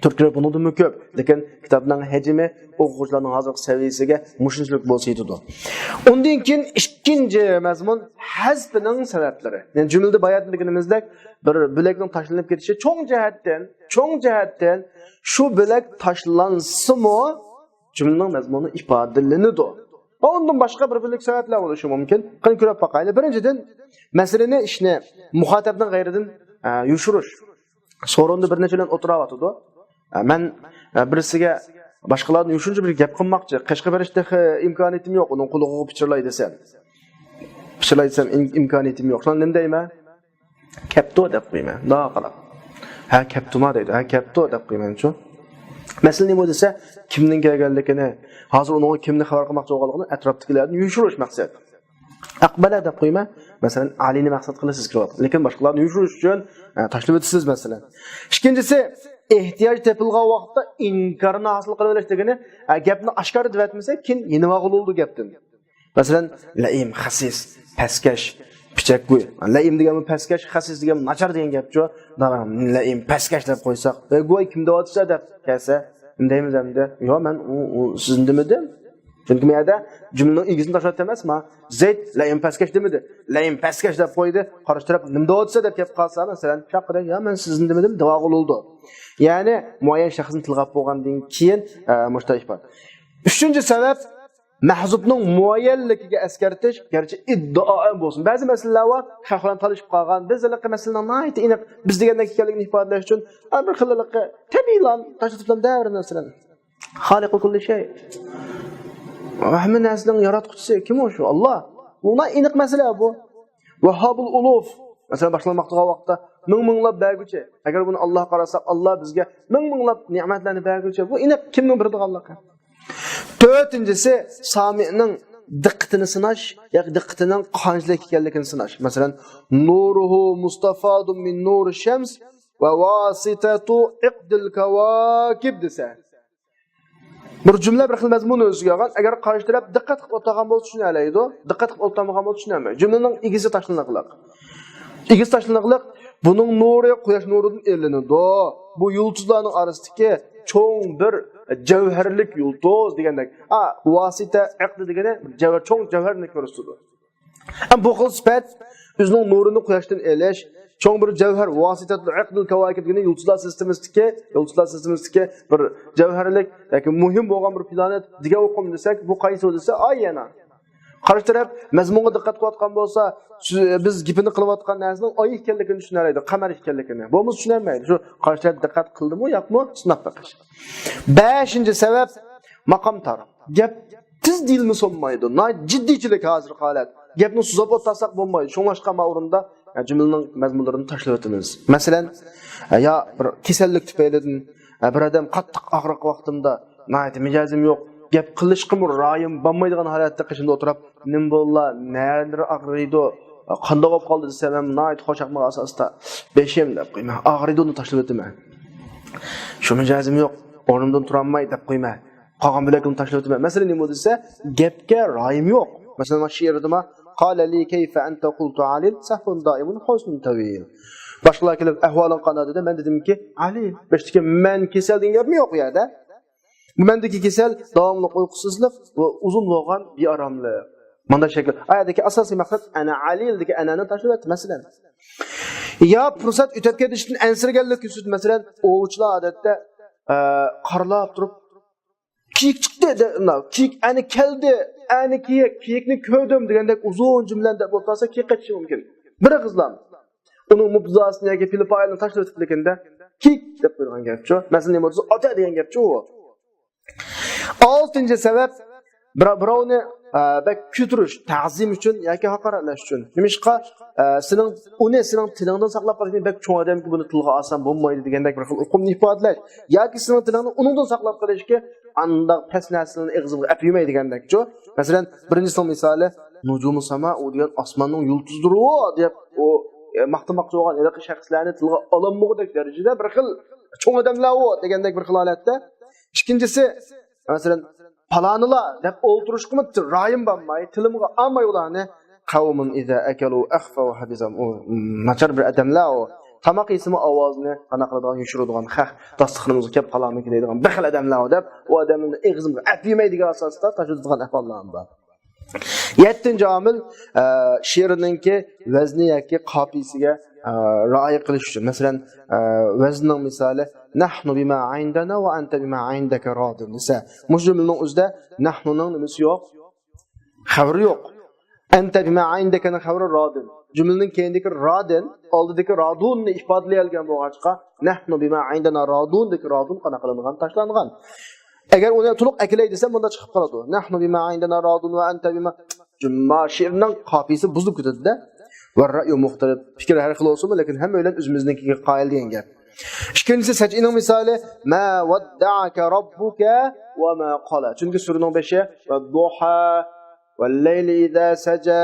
تۈرتكىلىرى بۇنىڭدىنمۇ كۆپ، لېكىن كىتابنىڭ ھەجمى ئوقۇغۇچىلارنىڭ ھازىرقى سەۋىيەسىگە مۇشۇنچىلىك بولسا يېتىدۇ. ئۇندىن كېيىن ئىككىنچى مەزمۇن ھەزپنىڭ سەۋەبلىرى. يەنى جۈملىدە باياتىن دېگىنىمىزدەك بىر بۆلەكنىڭ تاشلىنىپ كېتىشى چوڭ جەھەتتىن، چوڭ جەھەتتىن شۇ بۆلەك تاشلانسىمۇ جۈملىنىڭ مەزمۇنى ئىپادىلىنىدۇ. ۋە ئۇندىن باشقا بىر بۆلەك سەۋەبلەر بولۇشى مۇمكىن. قېنى كۆرۈپ باقايلى. بىرىنچىدىن، مەسىلىنى، ئىشنى مۇخاتەبنىڭ غەيرىدىن، ئە، يوشۇرۇش. سورۇندا بىر نەچچە بىلەن ئولتۇراۋاتىدۇ. ئە، مەن، ئە، بىرسىگە باشقىلاردىن يوشۇرۇنچە بىر گەپ قىلماقچى. قەشقە بېرىشتەك، ئە، ئىمكانىيىتىم يوق. ئۇنىڭ قۇلىقىغا پىچىرلاي دېسەم. پىچىرلاي دېسەم ئىم-، ئىمكانىيىتىم يوق. شۇڭا نېمە دەيمەن؟ كەپتۇ دەپ قويىمەن. مۇنداق قاراپ. ھە، كەپتۇما دەيدۇ. ھە، كەپتۇ دەپ قويىمەنچۇ. مەسىلە نېمە دېسە، كىمنىڭ كەلگەنلىكىنى، ھازىر ئۇنىڭغا كىمنى خەۋەر قىلماقچى بولغانلىقىنى ئەتراپتىكىلەردىن يوشۇرۇش مەقسەت. ئەقبەلە دەپ قويما. مەسىلەن، ئالىنى مەقسەت قىلىپ سىز كىرىۋاتقان، لېكىن باشقىلارنى يوشۇرۇش ئۈچۈن، ئە، تاشلىۋېتىسىز، مەسىلەن. ئىككىنچىسى، ئېھتىياج تېپىلغان ۋاقىتتا ئىنكارنى ھاسىل قىلىۋېلىش دېگىنى، ئە، گەپنى ئاشكارا دەۋەتمىسە، كېيىن يېنىۋالغىلى بولىدۇ گەپتىن. مەسىلەن، لەئىم، خەسىس، پەسكەش، پىچەكگۆي. لەئىم دېگەنمۇ پەسكەش، خەسىس دېگەنمۇ ناچار دېگەن گەپچۇ. لەئىم، پەسكەش دەپ قويساق، «ئەي، گۇۋاي، كىم دەۋاتىسە؟» دەپ كەلسە، نېمە دەيمىز ئەمدى؟ «ياق، مەن ئۇ، ئۇ سىزنى دېمىدىم.» چۈنكى مەن يەردە جۈملىنىڭ ئىگىسىنى تاشلاپ ئەمەس، ما زەيد لەئىم پەسكەش دېمىدى. لەئىم پەسكەش دەپ قويدى. قارشى تەرەپ «نېمە دەۋاتىسە؟» دەپ كەپ قالسا، مەسىلەن، شاققىدە، «ياق، مەن سىزنى دېمىدىم» دەۋالغىلى بولىدۇ. يەنى مۇئەييەن شەخسنى تىلغا ئاپ بولغاندىن كېيىن، ئە، مۇشۇنداق ئىپادە. ئۈچىنچى سەۋەب، مەھزۇپنىڭ مۇئەييەنلىكىگە ئەسكەرتىش، گەرچە ئىددىئائەن بولسۇن. بەزى مەسىلىلەر بار، خەق بىلەن تالىشىپ قالغان، بىز ھېلىقى مەسىلىنىڭ ناھايىتى ئېنىق، بىز دېگەندەك ئىكەنلىكىنى ئىپادىلەش ئۈچۈن، ھە، بىر خىل ھېلىقى تەبىئىيلا تاشلىتىپ دەۋېرىمىز، مەسىلەن. خالىقۇ كۇللى شەي. ھەممە نەرسىنىڭ ياراتقۇچىسى كىم ئۇ؟ شۇ ئاللا. بۇ ئېنىق مەسىلە بۇ. ۋەھھابۇل ئۇلۇف. مەسىلەن، باشقىلار ماختىغان ۋاقىتتا مىڭ مىڭلاپ بەرگۈچى. ئەگەر بۇنى ئاللاغا قارىساق، ئاللا بىزگە مىڭ مىڭلاپ نېمەتلەرنى بەرگۈچى. بۇ ئېنىق كىمنىڭ بېرىدىغانلىقى. تۆتىنچىسى، سامىئنىڭ دىققىتىنى سىناش ياكى دىققىتىنىڭ قانچىلىك ئىكەنلىكىنى سىناش. مەسىلەن، نۇرۇھۇ مۇستافادۇن مىن نۇرى شەمس ۋە ۋاسىتەتۇ ئىقدىل كەۋاكىب دېسە. بىر جۈملە بىر خىل مەزمۇن ئۆزىگە ئالغان. ئەگەر قارشى تەرەپ دىققەت قىلىپ ئولتۇرغان بولسا چۈشىنەلەيدۇ. دىققەت قىلىپ ئولتۇرمىغان بولسا چۈشىنەلمەيدۇ. جۈملىنىڭ ئىگىسى تاشلىنىقلىق. ئىگىسى تاشلىنىقلىق. بۇنىڭ نۇرى قۇياش نۇرىدىن ئېلىنىدۇ. بۇ يۇلتۇزلارنىڭ ئارىسىدىكى چوڭ بىر جەۋھەرلىك يۇلتۇز دېگەندەك. ئا، ۋاسىتە ئەقدى دېگىنى جەۋھەر، چوڭ جەۋھەرنى كۆرسىتىدۇ. ئەم بۇ خىل سۈپەت ئۆزىنىڭ نۇرىنى قۇياشتىن ئېلىش، چوڭ بىر جەۋھەر، ۋاسىتەتۇل ئەقدىل كەۋاكىب دېگىنى يۇلتۇزلار سىستېمىسىدىكى، يۇلتۇزلار سىستېمىسىدىكى بىر جەۋھەرلىك ياكى مۇھىم بولغان بىر پلانېت دېگەن ئۇقۇم دېسەك، بۇ قايسى دېسە، ئاي يەنە. قارشى تەرەپ مەزمۇنغا دىققەت قىلىۋاتقان بولسا، سىز، بىز گېپىنى قىلىۋاتقان نەرسىنىڭ ئاي ئىكەنلىكىنى چۈشىنەلەيدۇ، قەمەر ئىكەنلىكىنى. بولمىسا چۈشىنەلمەيدۇ. شۇ قارشى تەرەپ دىققەت قىلدىمۇ، ياقمۇ، سىناپ بېقىش. بەشىنچى سەۋەب، ماقام تار. گەپ تېز دېيىلمىسە بولمايدۇ. ناھايىتى جىددىيچىلىك ھازىرقى ھالەت. گەپنى سوزۇپ ئولتۇرساق بولمايدۇ. شۇڭلاشقا ما ئورۇندا، ئە، جۈملىنىڭ مەزمۇنلىرىنى تاشلىۋېتىمىز. مەسىلەن، ئە، يا بىر كېسەللىك تۈپەيلىدىن، ئە، بىر ئادەم قاتتىق ئاغرىق ۋاقتىمدا ناھايىتى مىجەزىم يوق، گەپ قىلىشقىمۇ رايىم بولمايدىغان ھالەتتە قېشىمدا ئولتۇرۇپ، «نېمە بولدىلا، نەلىرى ئاغرىيدۇ، قانداق بولۇپ قالدى؟» دېسە، مەن ناھايىتى خۇشاللىق ئاساستا «بېشىم» دەپ قويىمەن، «ئاغرىيدۇ»نى تاشلىۋېتىمەن. «شۇ مىجەزىم يوق، ئورنۇمدىن تۇرالماي» دەپ قويىمەن. قالغان بۆلەكلىرىنى تاشلىۋېتىمەن. مەسىلە نېمە دېسە، گەپكە رايىم يوق. مەسىلەن، مانا شېئىرىدىما، «قال لي كيف أنت قلت عالل سهو دائم حسن طويل.» باشقىلار كېلىپ «ئەھۋالىڭ قانداق؟» دېدى، مەن دېدىمكى، «ئالل.» بېشىدىكى «مەن كېسەل» دېگەن گەپمۇ يوق ئۇ يەردە. بۇ مەندىكى كېسەل داۋاملىق ئۇيقۇسىزلىق ۋە ئۇزۇن بولغان بىئاراملىق. مانداق شەكىل. ئايەتتىكى ئاساسىي مەقسەت «ئەنە ئاللدىكى» «ئەنەنى» تاشلىۋەتتى، مەسىلەن. يا پۇرسەت ئۆتۈپ كېتىشتىن ئەنسىرىگەنلىك كۆرسىتىدۇ. مەسىلەن، ئوۋچىلار ئادەتتە، ئە، قارىلاپ تۇرۇپ، «كېيىك چىقتى» دەپ، مۇنداق، «كېيىك ئەنە كەلدى، ئەنە كېيىك، كېيىكنى كۆردۈم» دېگەندەك ئۇزۇن جۈملىلەرنى دەپ ئولتۇرسا، كېيىك قېچىشى مۇمكىن. بىر ئېغىزلا ئۇنىڭ مۇبتىداسىنى ياكى پېئىل پائىلنى تاشلىۋېتىپلىكىندە، «كېيىك» دەپ قويغان گەپچۇ. مەسىلەن، نېمە بولسا، «ئاتا» دېگەن گەپچۇ ئۇ. ئالتىنچى سەۋەب، بىر-، بىراۋنى، ئە، بەك كۆتۈرۈش، تەزىم ئۈچۈن ياكى ھاقارەتلەش ئۈچۈن. نېمىشقا، ئە، سېنىڭ، ئۇنى سېنىڭ تىلىڭدىن ساقلاپ قېلىشنى بەك چوڭ ئادەمگە بۇنى تىلغا ئالسام بولمايدۇ دېگەندەك بىر خىل ئۇقۇمنى ئىپادىلەش ياكى سېنىڭ تىلىڭنى ئۇنىڭدىن ساقلاپ قېلىشكە ئانداق پەس نەرسىلەرنى ئېغىزىمغا ئەپ يېمەي دېگەندەكچۇ. مەسىلەن، بىرىنچىسىنىڭ مىسالى، «نۇجۇمۇ ساما، ئۇ دېگەن ئاسماننىڭ يۇلتۇزلىرى ئۇ» دەپ، ئۇ، ئە، ماختىماقچى بولغان ھېلىقى شەخسلەرنى تىلغا ئالالمىغۇدەك دەرىجىدە بىر خىل چوڭ ئادەملەر ئۇ دېگەندەك بىر خىل ھالەتتە. ئىككىنچىسى، مەسىلەن، «پالانىلا» دەپ ئولتۇرۇشقىمۇ رايىم بارماي، تىلىمغا ئالماي ئۇلارنى، «قوم إذا أكلوا أخفوا حديثهم»، ئۇ ناچار بىر ئادەملەر ئۇ. تاماق يېسىمۇ ئاۋازىنى قانداق قىلىدىغان، يوشۇرىدىغان، خەق داستىخىنىمىزغا كەپ پالانىكى دەيدىغان بىر خىل ئادەملەر ئۇ دەپ، ئۇ ئادەمنى ئېغىزىمغا ئەپ يېمەي دېگەن ئاساستا تاشلىتىدىغان ئەھۋاللار بار. يەتتىنچى ئامىل، ئە، شېئىرنىڭكى ۋەزنى ياكى قاپىيىسىگە، ئە، رىئايە قىلىش ئۈچۈن. مەسىلەن، ئە، ۋەزننىڭ مىسالى، «نحن بما عندنا وأنت بما عندك راض» دېسە، مۇشۇ جۈملىنىڭ ئۆزىدە «نحننىڭ» نېمىسى يوق؟ خەۋىرى يوق. «أنت بما عندك»نىڭ خەۋىرى «راض». جۈملىنىڭ كەينىدىكى «راض»، ئالدىدىكى «راضون»نى ئىپادىلىيەلىگەن بولغاچقا، «نحن بما عندنا راضون»دىكى «راضون» قانداق قىلىنغان؟ تاشلانغان. ئەگەر ئۇنى تولۇق ئەكېلەي دېسەم، بۇنداق چىقىپ قالىدۇ. «نحن بما عندنا راضون وأنت بما»، جۈملا شېئىرنىڭ قاپىيىسى بۇزۇلۇپ كېتىدۇ-دە. «والرأي مختلف»، پىكىر ھەر خىل بولسىمۇ، لېكىن ھەممەيلەن ئۆزىمىزنىڭكىگە قايىل دېگەن گەپ. ئىككىنچىسى، سەجئىنىڭ مىسالى، «ما ودعك ربك وما قلى». چۈنكى سۈرىنىڭ بېشى، «والضحى والليل إذا سجى».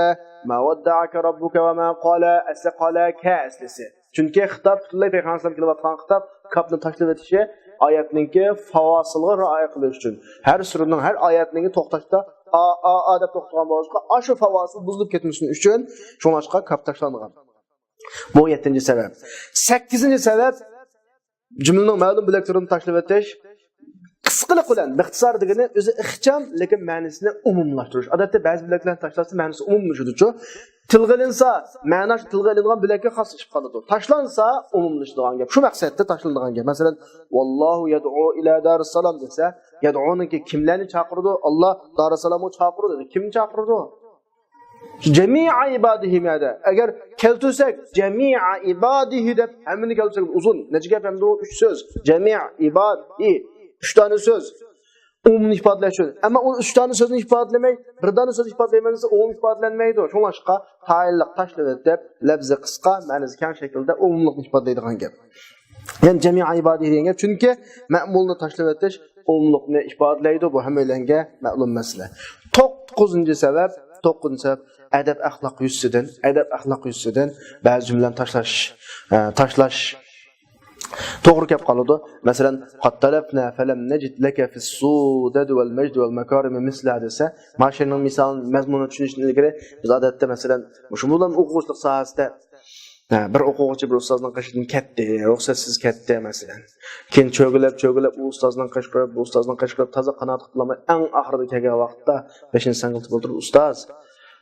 ما ودعك ربك وما قلى، ئەسلى قالەكە ئەسلىسى. چۈنكى خىتاب پۈتۈنلەي پەيغەمبەر ئەلەيھىسسالام كېلىۋاتقان خىتاب، كاپنى تاشلىۋېتىشى ئايەتنىڭكى فاۋاسىلغا رىئايە قىلىش ئۈچۈن. ھەر سۈرىنىڭ، ھەر ئايەتنىڭكى توختاشتا ئا، ئا، ئا دەپ توختىغان بولغاچقا، ئاشۇ فاۋاسىل بۇزۇلۇپ كەتمىسۇن ئۈچۈن، شۇڭلاشقا كاپ تاشلانغان. بۇ يەتتىنچى سەۋەب. سەككىزىنچى سەۋەب، جۈملىنىڭ مەلۇم بۆلەكلىرىنى تاشلىۋېتىش. قىسقىلىق بىلەن، باختصار دېگىنى ئۆزى ئىخچام، لېكىن مەنىسىنى ئومۇملاشتۇرۇش. ئادەتتە بەزى بۆلەكلەرنى تاشلاشتا مەنىسى ئومۇملىشىدۇچۇ. تىلغا ئېلىنسا، مەناسى تىلغا ئېلىنغان بۆلەككە خاسلىشىپ قالىدۇ. تاشلانسا، ئومۇملىشىدىغان گەپ. شۇ مەقسەتتە تاشلىنىدىغان گەپ. مەسىلەن، ۋاللاھۇ يەدئۇ ئىلە دارىسسالام دېسە، يەدئۇنىڭكى كىملەرنى چاقىرىدۇ؟ ئاللا دارىسسالامغا چاقىرىدۇ دېدى. كىمنى چاقىرىدۇ؟ جەمىئە ئىبادىھى مەدە. ئەگەر كەلتۈرسەك، جەمىئە ئىبادىھى دەپ ھەممىنى كەلتۈرسەك ئۇزۇن. نەچچە گەپ ئەمدى ئۇ؟ ئۈچ سۆز. جەمىئە ئىبادىھى. ئۈچ دانە سۆز. ئومۇمنى ئىپادىلەش ئۈچۈن. ئەمما ئۇ ئۈچ دانە سۆزنى ئىپادىلىمەي، بىر دانە سۆز ئىپادىلەيمەن دېسە، ئومۇم ئىپادىلەنمەيدۇ. شۇڭلاشقا تايىنلىق تاشلىۋېتىپ، لەپزى قىسقا، مەنىسى كەڭ شەكىلدە ئومۇملۇقنى ئىپادىلەيدىغان گەپ. يەنى جەمىئە ئىبادىھى دېگەن گەپ. چۈنكى مەمۇلنى تاشلىۋېتىش ئومۇملۇقنى ئىپادىلەيدۇ. بۇ ھەممەيلەنگە مەلۇم مەسىلە. توققۇزىنچى سەۋەب، توققۇزىنچى سەۋەب، ئەدەپ ئەخلاق يۈزىسىدىن، ئەدەپ ئەخلاق يۈزىسىدىن بەزى جۈملىلەرنى تاشلاش، ئە، تاشلاش توغرا كەپ قالىدۇ. مەسىلەن، قد طلبنا فلم نجد لك في السؤدد والمجد والمكارم مثلا دېسە، مانا شۇنىڭ مىسالىنى، مەزمۇنىنى چۈشىنىشتىن ئىلگىرى بىز ئادەتتە، مەسىلەن، مۇشۇ بىلەن ئوقۇغۇچىلىق ساھەسىدە ھە، بىر ئوقۇغۇچى بىر ئۇستازنىڭ قېشىدىن كەتتى، رۇخسەتسىز كەتتى، مەسىلەن. كېيىن چۆگىلەپ، چۆگىلەپ، ئۇ ئۇستازنىڭ قېشىغا كىرىپ، بۇ ئۇستازنىڭ قېشىغا كىرىپ، تازا قانائەت قىلالماي، ئەڭ ئاخىرىدا كەلگەن ۋاقىتتا بېشىنى ساڭگىلىتىپ ئولتۇرۇپ، ئۇستاز،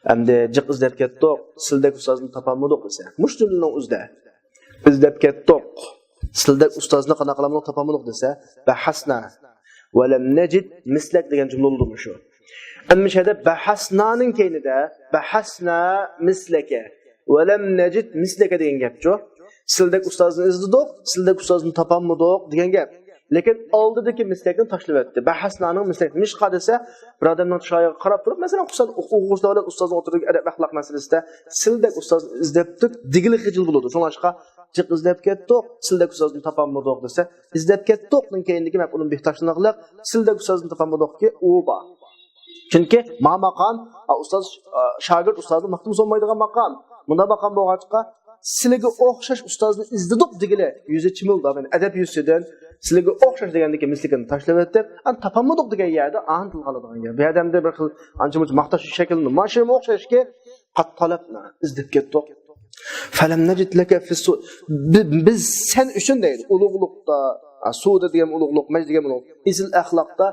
ئەمدى جىق ئىزدەپ كەتتۇق، سىلدەك ئۇستازنى تاپالمىدۇق دېسە. مۇشۇ جۈملىنىڭ ئۆزىدە. ئىزدەپ كەتتۇق، سىلدەك ئۇستازنى قانداق قىلالمىدۇق، تاپالمىدۇق دېسە، بەھەسنا ۋەلەم نەجىد مىسلەك دېگەن جۈملە بولىدۇ مۇشۇ. ئەمدى مۇشۇ يەردە بەھەسنانىڭ كەينىدە، بەھەسنا مىسلەكە ۋەلەم نەجىد مىسلەكە دېگەن گەپچۇ. سىلدەك ئۇستازنى ئىزدىدۇق، سىلدەك ئۇستازنى تاپالمىدۇق دېگەن گەپ. لېكىن ئالدىدىكى مىسلەكنى تاشلىۋەتتى. بەھەسنانىڭ مىسلەك نېمىشقا دېسە، بىر ئادەمنىڭ چىرايىغا قاراپ تۇرۇپ، مەسىلەن، خۇسۇسەن ئوقۇغۇچىلار بىلەن ئۇستازنىڭ ئوتتۇرىدىكى ئەدەپ ئەخلاق مەسىلىسىدە، سىلدەك ئۇستازنى ئىزدەپتۇق دېگىلى خىجىل بولىدۇ. شۇڭلاشقا جىق ئىزدەپ كەتتۇق، سىلدەك ئۇستازنى تاپالمىدۇق دېسە، ئىزدەپ كەتتۇقنىڭ كەينىدىكى مەپئۇلۇن بىھ تاشلىنىقلىق، سىلدەك ئۇستازنى تاپالمىدۇقكى ئۇ بار. چۈنكى ما ماقام، ئا، ئۇستاز، ئا، شاگىرت ئۇستازدىن ماختىمۇ سورىمايدىغان ماقام. مۇنداق ماقام بولغاچقا، سىلىگە ئوخشاش ئۇستازنى ئىزدىدۇق دېگىلى يۈزى چىمىلداپ، يەنى ئەدەپ يۈزىسىدىن سىلىگە ئوخشاش دېگەندىكى مىسلىكىنى تاشلىۋېتىپ، ئەنە تاپالمىدۇق دېگەن يەردە ئاھان تىلغا ئالىدىغان گەپ. بۇ يەردە ئەمدى بىر خىل ئانچە-مۇنچە ماختاش شەكلىنى، ماشىنىمۇ ئوخشاشكى، قد طلبنا، ئىزدەپ كەتتۇق. فلم نجد لك في السؤ-، بى-، بىز سەن ئۈچۈن دەيدۇ. ئۇلۇغلۇقتا، ئا، سۇدا دېگەن ئۇلۇغلۇق، مەجىد دېگەن ئۇلۇغلۇق، ئېسىل ئەخلاقتا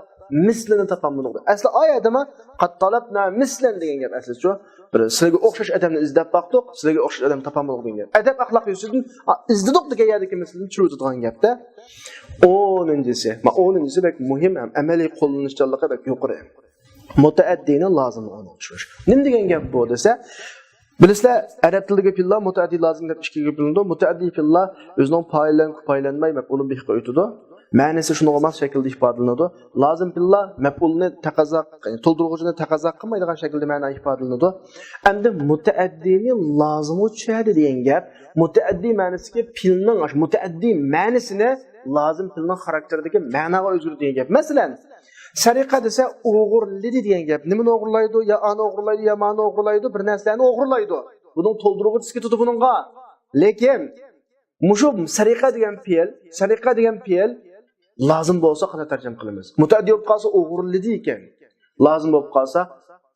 مىسلىنى تاپالمىدۇق. ئەسلى ئايەتتىمۇ قد طلبنا مثلا دېگەن گەپ ئەسلىچۇ. بىر سىلەرگە ئوخشاش ئادەمنى ئىزدەپ باقتۇق، سىلەرگە ئوخشاش ئادەمنى تاپالمىدۇق دېگەن گەپ. ئەدەپ ئەخلاق يۈزىسىدىن، ئا، ئىزدىدۇق دېگەن يەردىكى مىسلىنى چۈشۈرۈۋېتىدىغان گەپتە. ئونىنچىسى، ما، ئونىنچىسى بەك مۇھىم ھەم ئەمەلىي قوللىنىشچانلىقى بەك يۇقىرى. مۇتەئەددىنى لازىمغا ئورنىتىش. نېمە دېگەن گەپ بۇ دېسە، بىلىسىلەر، ئەرەب تىلىدىكى پېئىللار مۇتەئەددى لازىم دەپ ئىككىگە بۆلۈنىدۇ. مۇتەئەددى پېئىللار ئۆزىنىڭ پائىللىرىنى پايلانماي مەپئۇلۇن بىھقا ئۆتىدۇ. مەنىسى شۇنىڭغا ماس شەكىلدە ئىپادىلىنىدۇ. لازىم پېئىللار مەپئۇلنى تەقەززا، يەنى تولدۇرغۇچىنى تەقەززا قىلمايدىغان شەكىلدە مەنا ئىپادىلىنىدۇ. ئەمدى مۇتەئەددىنى لازىمغا چۈشۈردى دېگەن گەپ، مۇتەئەددى مەنىسىدىكى پېئىلنىڭ، مۇتەئەددى مەنىسىنى لازىم پېئىلنىڭ خاراكتېرىدىكى مەناغا ئۆزگەرتتى دېگەن گەپ. مەسىلەن، سەرىقە دېسە، ئوغرىلىدى دېگەن گەپ. نېمىنى ئوغرىلايدۇ؟ يا ئانى ئوغرىلايدۇ، يا مانى ئوغرىلايدۇ، بىر نەرسىلەرنى ئوغرىلايدۇ. بۇنىڭ تولدۇرغۇچىسى كېتىدۇ بۇنىڭغا. لېكىن مۇشۇ سەرىقە دېگەن پېئىل، سەرىقە دېگەن پېئىل لازىم بولسا قانداق تەرجىمە قىلىمىز؟ مۇتەئەددى بولۇپ قالسا ئوغرىلىدى ئىكەن. لازىم بولۇپ قالسا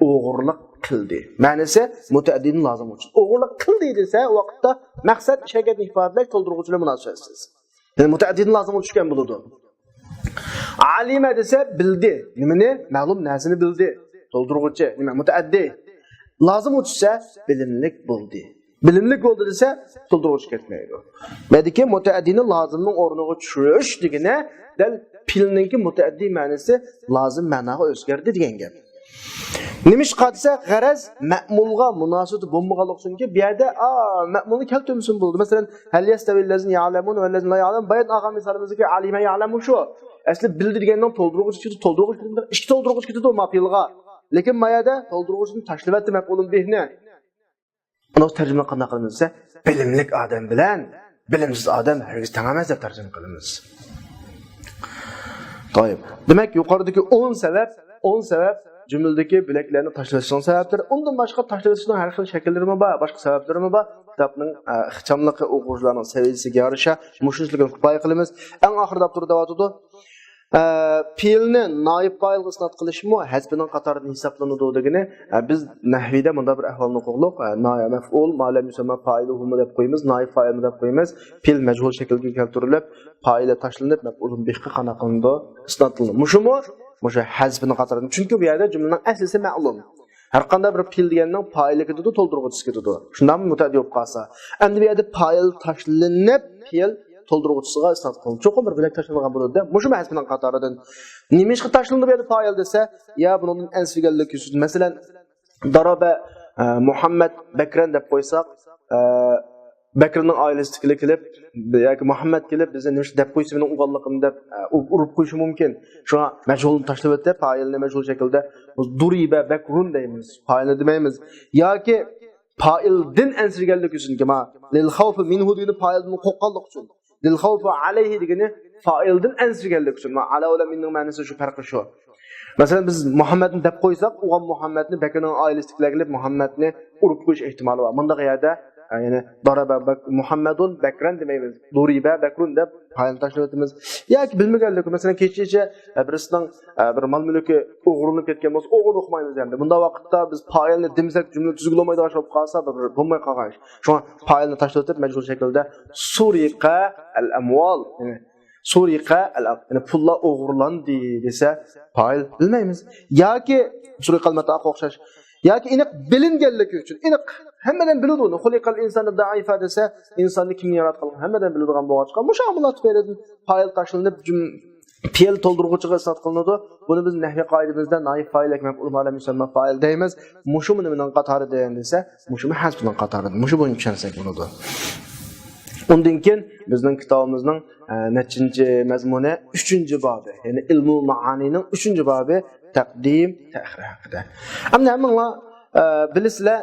ئوغرىلىق قىلدى. مەنىسى مۇتەئەددىنى لازىم ئۈچۈن. ئوغرىلىق قىلدى دېسە، ئۇ ۋاقىتتا مەقسەت ئىش ھەرىكەتنى ئىپادىلەش، تولدۇرغۇچى بىلەن مۇناسىۋەتسىز. يەنى مۇتەئەددىدىن لازىم چۈشكەن بولىدۇ. ئەلىمە دېسە بىلدى. نېمىنى؟ مەلۇم نەرسىنى بىلدى. تولدۇرغۇچى. نېمە؟ مۇتەئەددى. لازىم چۈشسە بىلىملىك بولدى. بىلىملىك بولدى دېسە تولدۇرغۇچى كەتمەيدۇ. بەدىكى مۇتەئەددىنى لازىمنىڭ ئورنىغا چۈشۈرۈش دېگىنى دەل پېئىلنىڭكى مۇتەئەددى مەنىسى لازىم مەناغا ئۆزگەردى دېگەن گەپ. نېمىشقا دېسە، غەرەز مەمۇلغا مۇناسىۋىتى بولمىغانلىقى ئۈچۈنكى بۇ يەردە، ئا، مەمۇلنى كەلتۈرمىسۇن بولدى. مەسىلەن، ھەل يەستەۋىللەزىنە يەئلەمۇنە ۋەللەزىنە لا يەئلەمۇن. بايان ئالغان مىسالىمىزدىكى ئەلىمە يەئلەمۇ شۇ. ئەسلى بىلدى دېگەننىڭ تولدۇرغۇچى چىقىدۇ، تولدۇرغۇچى چىقىدۇ، ئىككى تولدۇرغۇچى كېتىدۇ ما پېئىلغا. لېكىن ما يەردە تولدۇرغۇچىنى تاشلىۋەتتى مەپئۇلۇن بىھنى. ئۇنى تەرجىمە قانداق قىلىمىز دېسە، بىلىملىك ئادەم بىلەن بىلىمسىز ئادەم ھەرگىز تەڭ ئەمەس دەپ تەرجىمە قىلىمىز. تايىپ. دېمەك، يۇقىرىدىكى ئون سەۋەب، ئون سەۋەب جۈملىدىكى بۆلەكلەرنى تاشلىۋېتىشنىڭ سەۋەبلىرى، ئۇندىن باشقا تاشلىۋېتىشنىڭ ھەر خىل شەكىللىرىمۇ بار، باشقا سەۋەبلىرىمۇ بار. كىتابنىڭ، ئە، ئىخچاملىقى، ئوقۇغۇچىلارنىڭ سەۋىيەسىگە يارىشا مۇشۇنچىلىكنى كۇپايە قىلىمىز. ئەڭ ئاخىرىدا ئاپتور دەۋاتىدۇ، ئە، پېئىلنى نائىب پائىلغا ئىسناد قىلىشمۇ ھەزپىنىڭ قاتارىدىن ھېسابلىنىدۇ دېگىنى، ئە، بىز نەھۋىدە مۇنداق بىر ئەھۋالنى ئوقۇغلۇق، ئە، نائىب مەفئۇل، ما لەم يۇسەممە فائىلۇھۇمۇ دەپ قويىمىز، نائىب فائىلمۇ دەپ قويىمىز. پېئىل مەجھۇل شەكىلگە كەلتۈرۈلۈپ، پائىلى تاشلىنىپ، مەپئۇلۇن بىھقا قانداق قىلىنىدۇ؟ ئىسناد قىلىنىدۇ. مۇشۇمۇ، مۇشۇ ھەزپىنىڭ قاتارىدىن. چۈنكى بۇ يەردە جۈملىنىڭ ئەسلىسى مەلۇم. ھەر قانداق بىر پېئىل دېگەننىڭ پائىلى كېتىدۇ، تولدۇرغۇچىسى كېتىدۇ. شۇنداقمۇ؟ مۇتەئەددى بولۇپ قالسا. ئەمدى بۇ يەردە پائىل تاشلىنىپ، پېئىل تولدۇرغۇچىسىغا ئىسناد قىلىنىدۇ. چوقۇم بىر بۆلەك تاشلانغان بولىدۇ-دە. مۇشۇمۇ ھەزپىنىڭ قاتارىدىن. نېمىشقا تاشلىنىدۇ بۇ يەردە پائىل دېسە، يا بۇنىڭدىن ئەنسىرىگەنلىك يۈزىسىدىن. مەسىلەن، دارابە، ئە، مۇھەممەد بەكرەن دەپ قويساق، ئە، بەكرىنىڭ ئائىلىسىدىكىلەر كېلىپ ياكى مۇھەممەد كېلىپ بىزنى نېمىشقا دەپ قويسا مېنىڭ ئۇرغانلىقىمنى دەپ، ئە، ئۇ-، ئۇرۇپ قويۇشى مۇمكىن. شۇڭا مەجھۇلنى تاشلىۋېتىپ، پائىلنى مەجھۇل شەكىلدە دۇرىبە بەكرۇن دەيمىز. پائىلنى دېمەيمىز. ياكى پائىلدىن ئەنسىرىگەنلىك ئۈچۈن، كىما لىل خەۋفى مىنھۇ دېگىنى پائىلدىن قورققانلىق ئۈچۈن. لىل خەۋفى ئەلەيھى دېگىنى پائىلدىن ئەنسىرىگەنلىك ئۈچۈن. ما ئەلە بىلەن مىننىڭ مەنىسى شۇ، پەرقى شۇ. مەسىلەن، بىز مۇھەممەدنى دەپ قويساق، ئۇ مۇھەممەدنى بەكرىنىڭ ئائىلىسىدىكىلەر كېلىپ مۇھەممەدنى ئۇرۇپ قويۇش ئېھتىمالى بار. مۇنداق يەردە، ئە، يەنى دارابە بەك-، مۇھەممەدۇن بەكرەن دېمەيمىز. دۇرىبە بەكرۇن دەپ پائىلنى تاشلىۋېتىمىز. ياكى بىلمىگەنلىكى، مەسىلەن، كېچىچە، ئە، بىرسىنىڭ، ئە، بىر مال مۈلكى ئوغرىلىنىپ كەتكەن بولسا، ئوغرىنى ئۇقمايمىز ئەمدى. مۇنداق ۋاقىتتا بىز پائىلنى دېمىسەك، جۈملە تۈزۈك بولمايدىغان ئىش بولۇپ قالسا، بىر، بىر بولماي قالغان ئىش. شۇڭا پائىلنى تاشلىۋېتىپ، مەجھۇل شەكىلدە سۇرىقە ئەل ئەمۋال، يەنى سۇرىقە ئەل ئەم-، يەنى پۇللار ئوغرىلاندى دېسە، پائىل بىلمەيمىز. ياكى سۇرىقەل مەتاققا ئوخشاش. ياكى ئېنىق بىلىنگەنلىكى ئۈچۈن، ئېنىق ھەممىدىن بىلىدۇ. خۇلىقەل ئىنسانۇ دەئىفا دېسە، ئىنساننى كىم ياراتقانلىقىنى ھەممىدىن بىلىدىغان بولغاچقا، مۇشۇ ئامىللار تۈپەيلىدىن پائىل تاشلىنىپ، جۈم-، پېئىل تولدۇرغۇچىغا ئىسناد قىلىنىدۇ. بۇنى بىز نەھۋىي قائىدىمىزدە نائىب پائىل ياكى مەپئۇل ما لەم يۇسەممە فائىل دەيمىز. مۇشۇمۇ نېمىنىڭ قاتارىدىن دېسە، مۇشۇمۇ ھەزپنىڭ قاتارىدىن. مۇشۇ بويىچە چۈشەنسەك بولىدۇ. ئۇندىن كېيىن بىزنىڭ كىتابىمىزنىڭ، ئە، نەچچىنچى مەزمۇنى؟ ئۈچىنچى بابى. يەنى ئىلمۇل مائانىنىڭ ئۈچىنچى بابى تەقدىم، تەئخىر ھەققىدە. ئەمدى ھەممىڭلار، ئە، بىلىسىلەر،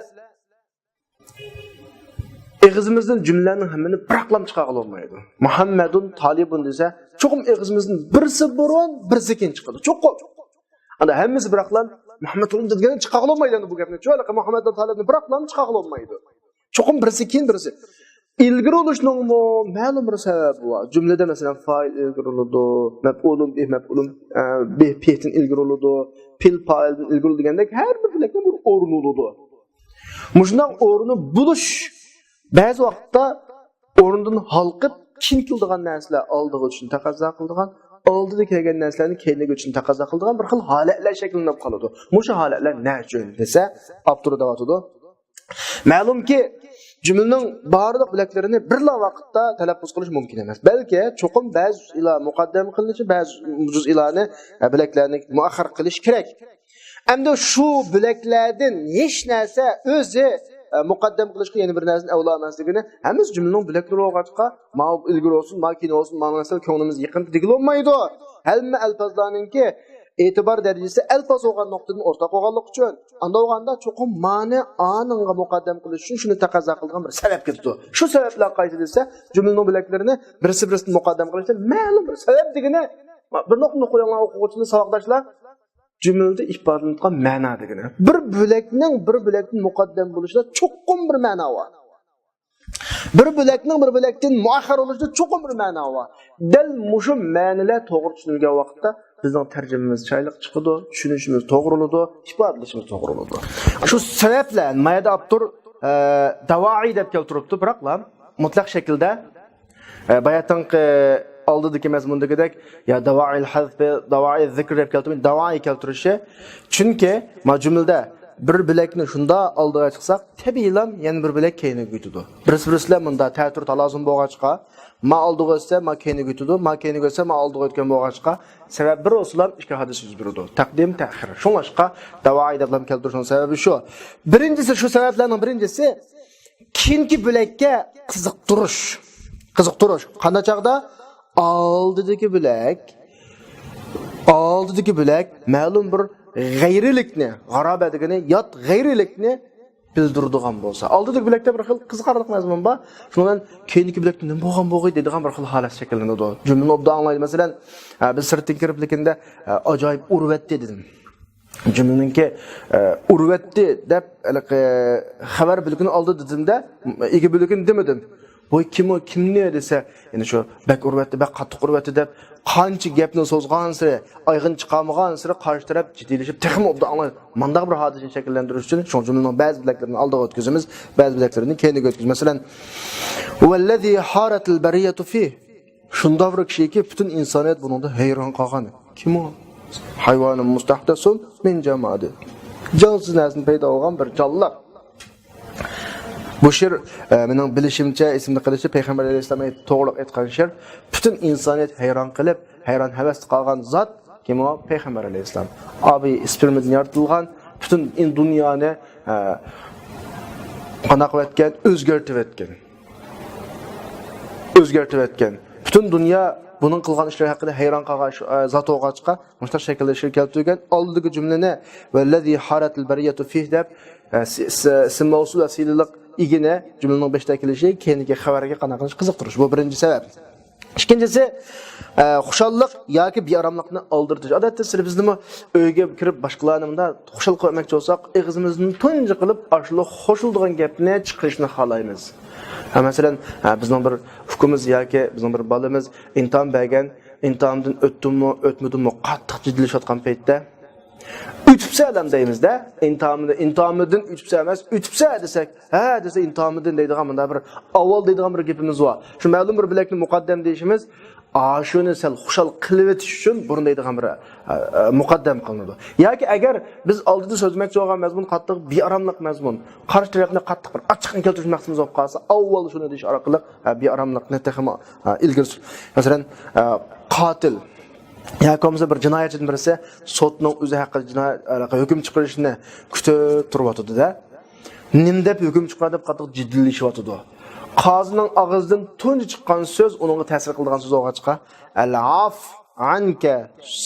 ئېغىزىمىزدىن جۈملىلەرنىڭ ھەممىنى بىراقلام چىقارغىلى بولمايدۇ. مۇھەممەدۇن تالىبۇن دېسە، چوقۇم ئېغىزىمىزدىن بىرسى بۇرۇن، بىرسى كېيىن چىقىدۇ. چوقۇم. ئاندا ھەممىسى بىراقلام مۇھەممەدۇن دېگەننى چىقارغىلى بولمايدۇ ئەمدى بۇ گەپنى. چۈنكى مۇھەممەدۇن تالىبنى بىراقلام چىقارغىلى بولمايدۇ. چوقۇم بىرسى كېيىن بىرسى. ئىلگىرى ئۇلىشىشنىڭمۇ مەلۇم بىر سەۋەبى بار. جۈملىدە، مەسىلەن، فائىل ئىلگىرى ئۇلىنىدۇ، مەپئۇلۇن بىھ، مەپئۇلۇن، ئە، بىھ، بىھتىن ئىلگىرى ئۇلىنىدۇ، پېئىل پائىلدىن ئىلگىرى ئۇلىنىدۇ دېگەندەك ھەر بىر بۆلەكنىڭ بىر ئورنى ئۇلىنىدۇ. مۇشۇنداق ئورنى بولۇش بەزى ۋاقىتتا ئورنىدىن ھالقىپ، كېيىن كېلىدىغان نەرسىلەر ئالدىغا ئۆتۈشنى تەقەززا قىلىدىغان، ئالدىدا كەلگەن نەرسىلەرنى كەينىگە ئۆتۈشنى تەقەززا قىلىدىغان بىر خىل ھالەتلەر شەكىللىنىپ قالىدۇ. مۇشۇ ھالەتلەر نە ئۈچۈن دېسە، ئاپتورى دەۋاتىدۇ. مەلۇمكى، جۈملىنىڭ بارلىق بۆلەكلىرىنى بىرلا ۋاقىتتا تەلەپپۇز قىلىش مۇمكىن ئەمەس. بەلكى چوقۇم بەزى جۇزئىلار مۇقەددەم قىلىنىشى، بەزى جۇزئىلارنى، ئە، بۆلەكلەرنى مۇئەخخەر قىلىش كېرەك. ئەمدى شۇ بۆلەكلەردىن ھېچ نەرسە ئۆزى، ئە، مۇقەددەم قىلىشقا يەنە بىر نەرسىدىن ئەۋلا ئەمەسلىكىنى، ھەممىسى جۈملىنىڭ بۆلەكلىرى بولغاچقا، ماۋۇ ئىلگىرى بولسۇن، ماۋۇ كېيىن بولسۇن، ماۋۇ نەرسە كۆڭلىمىزگە يېقىن دېگىلى بولمايدۇ. ھەممە ئەلپازلارنىڭكى ئېتىبار دەرىجىسى ئەلپاز بولغان نۇقتىدىن ئورتاق بولغانلىقى ئۈچۈن، ئاندا بولغاندا چوقۇم مانى ئانىڭغا مۇقەددەم قىلىش ئۈچۈن شۇنى تەقەززا قىلىدىغان بىر سەۋەب كېتىدۇ. شۇ سەۋەبلەر قايسى دېسە، جۈملىنىڭ بۆلەكلىرىنى بىرسى بىرسىدىن مۇقەددەم قىلىشتا مەلۇم بىر سەۋەب دېگىنى، بىر نۇقتىنى قويۇڭلار ئوقۇغۇچىلار، ساۋاقداشلار، جۈملىدە ئىپادىلىنىدىغان مەنا دېگىنى. بىر بۆلەكنىڭ بىر بۆلەكتىن مۇقەددەم بولۇشىدا چوقۇم بىر مەنا بار. بىر بۆلەكنىڭ بىر بۆلەكتىن مۇئەخخەر بولۇشىدا چوقۇم بىر مەنا بار. دەل مۇشۇ مەنىلەر توغرا چۈشىنىلگەن ۋاقىتتا بىزنىڭ تەرجىمىمىز چىرايلىق چىقىدۇ، چۈشىنىشىمىز توغرا بولىدۇ، ئىپادىلىشىمىز توغرا بولىدۇ. شۇ سەۋەبلەر، ما يەردە ئاپتور، ئە، دەۋائى دەپ كەلتۈرۈپتۇ، بىراقلا مۇتلەق شەكىلدە، ئە، باياتىنقى ئالدىدىكى مەزمۇندىكىدەك يا دەۋائىل ھەزفى، دەۋائىل زىكرى دەپ كەلتۈرمەي، دەۋائى كەلتۈرۈشى. چۈنكى ما جۈملىدە بىر بۆلەكنى شۇنداق ئالدىغا چىقساق، تەبىئىيلا يەنە بىر بۆلەك كەينىگە ئۆتىدۇ. بىرسى بىرسى بىلەن مۇنداق تەتۈر تالازۇم بولغاچقا، ما ئالدىغا ئۆتسە، ما كەينىگە ئۆتىدۇ، ما كەينىگە ئۆتسە، ما ئالدىغا ئۆتكەن بولغاچقا، سەۋەب بىر بولسىلا ئىككى ھادىسە يۈز بېرىدۇ. تەقدىم، تەخىر. شۇڭلاشقا دەۋائى دەپلا كەلتۈرۈشنىڭ سەۋەبى شۇ. بىرىنچىسى، شۇ سەۋەبلەرنىڭ بىرىنچىسى، كېيىنكى بۆلەككە قىزىقتۇرۇش. قىزىقتۇرۇش. قانداق چاغدا؟ ئالدىدىكى بۆلەك، ئالدىدىكى بۆلەك مەلۇم بىر غەيرىيلىكنى، غارابە دېگىنى يات غەيرىيلىكنى بىلدۈرىدىغان بولسا. ئالدىدىكى بۆلەكتە بىر خىل قىزىقارلىق مەزمۇن بار. شۇنىڭ بىلەن كېيىنكى بۆلەكتە نېمە بولغان بولغاي دەيدىغان بىر خىل ھالەت شەكىللىنىدۇ. جۈملىنى ئوبدان ئاڭلايلى. مەسىلەن، ئە، بىز سىرتتىن كىرىپ، لېكىندە، ئە، ئاجايىپ ئۇرۇۋەتتى دېدىم. جۈملىنىڭكى، ئە، ئۇرۇۋەتتى دەپ ھېلىقى خەۋەر بۆلىكىنى ئالدى دېدىمدە، ئىگە بۆلىكىنى دېمىدىم. بۇ كىم ئۇ، كىمنى دېسە، يەنى شۇ بەك ئۇرۇۋەتتى، بەك قاتتىق ئۇرۇۋەتتى دەپ، قانچە گەپنى سوزغانسېرى، ئايىغىنى چىقارمىغانسېرى قارشى تەرەپ جىددىيلىشىپ، تېخىمۇ ئوبدان ئاڭلايدۇ. مانداق بىر ھادىسىنى شەكىللەندۈرۈش ئۈچۈن شۇڭا جۈملىنىڭ بەزى بۆلەكلىرىنى ئالدىغا ئۆتكۈزىمىز، بەزى بۆلەكلىرىنى كەينىگە ئۆتكۈزىمىز. مەسىلەن، ۋەللەزى ھارەتىل بەرىيەتۇ فىھ. شۇنداق بىر كىشىكى، پۈتۈن ئىنسانىيەت بۇنىڭدا ھەيران قالغان. كىم ئۇ؟ ھايۋانۇن مۇستەھدەسۇن مىن جامادىن. جانسىز نەرسىدىن پەيدا بولغان بىر جانلىق. بۇ شېئىر، ئە، مېنىڭ بىلىشىمچە، ئېسىمدە قېلىشىچە، پەيغەمبەر ئەلەيھىسسالام ئېيت-، توغرىلىق ئېيتقان شېئىر. پۈتۈن ئىنسانىيەت ھەيران قېلىپ، ھەيران ھەۋەستە قالغان زات كىم ئۇ؟ پەيغەمبەر ئەلەيھىسسالام. ئابىي سپېرمىدىن يارىتىلغان، پۈتۈن ئىن-، دۇنيانى، ئە، قانداق قىلىۋەتكەن؟ ئۆزگەرتىۋەتكەن. ئۆزگەرتىۋەتكەن. پۈتۈن دۇنيا بۇنىڭ قىلغان ئىشلىرى ھەققىدە ھەيران قالغان شۇ، ئە، زات بولغاچقا، مۇشۇنداق شەكىلدە شېئىر كەلتۈرگەن. ئالدىدىكى جۈملىنى ۋەللەزى ھارەتىل بەرىيەتۇ فىھ دەپ، ئە، سى-، سى-، ئىسىم مەۋسۇل ۋە سىلىلىق ئىگىنى جۈملىنىڭ بېشىدا كېلىشى كەينىدىكى خەۋەرگە قانداق قىلىش قىزىقتۇرۇش. بۇ بىرىنچى سەۋەب. ئىككىنچىسى، ئە، خۇشاللىق ياكى بىئاراملىقنى ئالدىرىتىش. ئادەتتە سىلى بىزنىمۇ ئۆيگە كىرىپ باشقىلارنى مۇنداق خۇشال قىلىۋەتمەكچى بولساق، ئېغىزىمىزدىن تۇنجى قىلىپ ئاشۇنداق خۇشال دېگەن گەپنى چىقىرىشنى خالايمىز. ھە، مەسىلەن، ھە، بىزنىڭ بىر ئۇكىمىز ياكى بىزنىڭ بىر بالىمىز ئىمتىھان بەرگەن، ئىمتىھاندىن ئۆتتۈممۇ، ئۆتمىدىممۇ، قاتتىق جىددىيلىشىۋاتقان پەيتتە، ئۆتۈپسەن دەيمىز-دە. ئىمتىھانىدىن، ئىمتىھانىدىن ئۆتۈپسەن ئەمەس، ئۆتۈپسەن دېسەك، ھە دېسە ئىمتىھانىدىن دەيدىغان مۇنداق بىر ئاۋۋال دەيدىغان بىر گېپىمىز بار. شۇ مەلۇم بىر بۆلەكنى مۇقەددەم دېيىشىمىز، ئاشۇنى سەل خۇشال قىلىۋېتىش ئۈچۈن بۇرۇن دەيدىغان بىر، ئە، ئە، مۇقەددەم قىلىنىدۇ. ياكى ئەگەر بىز ئالدىدا سۆزلىمەكچى بولغان مەزمۇن قاتتىق بىئاراملىق مەزمۇن، قارشى تەرەپنى قاتتىق بىر ئاچچىقنى كەلتۈرۈش مەقسىتىمىز بولۇپ قالسا، ئاۋۋال شۇنى دېيىش ئارقىلىق، ئە، بىئاراملىقنى تېخىمۇ، ئە، ئىلگىرى سۈر-، مەسىلەن، ئە، قاتىل ياكى بولمىسا بىر جىنايەتچىدىن بىرسى سوتنىڭ ئۆزى ھەققىدە جىنايەت، ھۆكۈم چىقىرىشنى كۈتۈپ تۇرۇۋاتىدۇ-دە. نېمە دەپ ھۆكۈم چىقىرار دەپ قاتتىق جىددىيلىشىۋاتىدۇ. قازىنىڭ ئاغزىدىن تۇنجى چىققان سۆز ئۇنىڭغا تەسىر قىلىدىغان سۆز بولغاچقا، ئەل ئەفۇ ئەنكە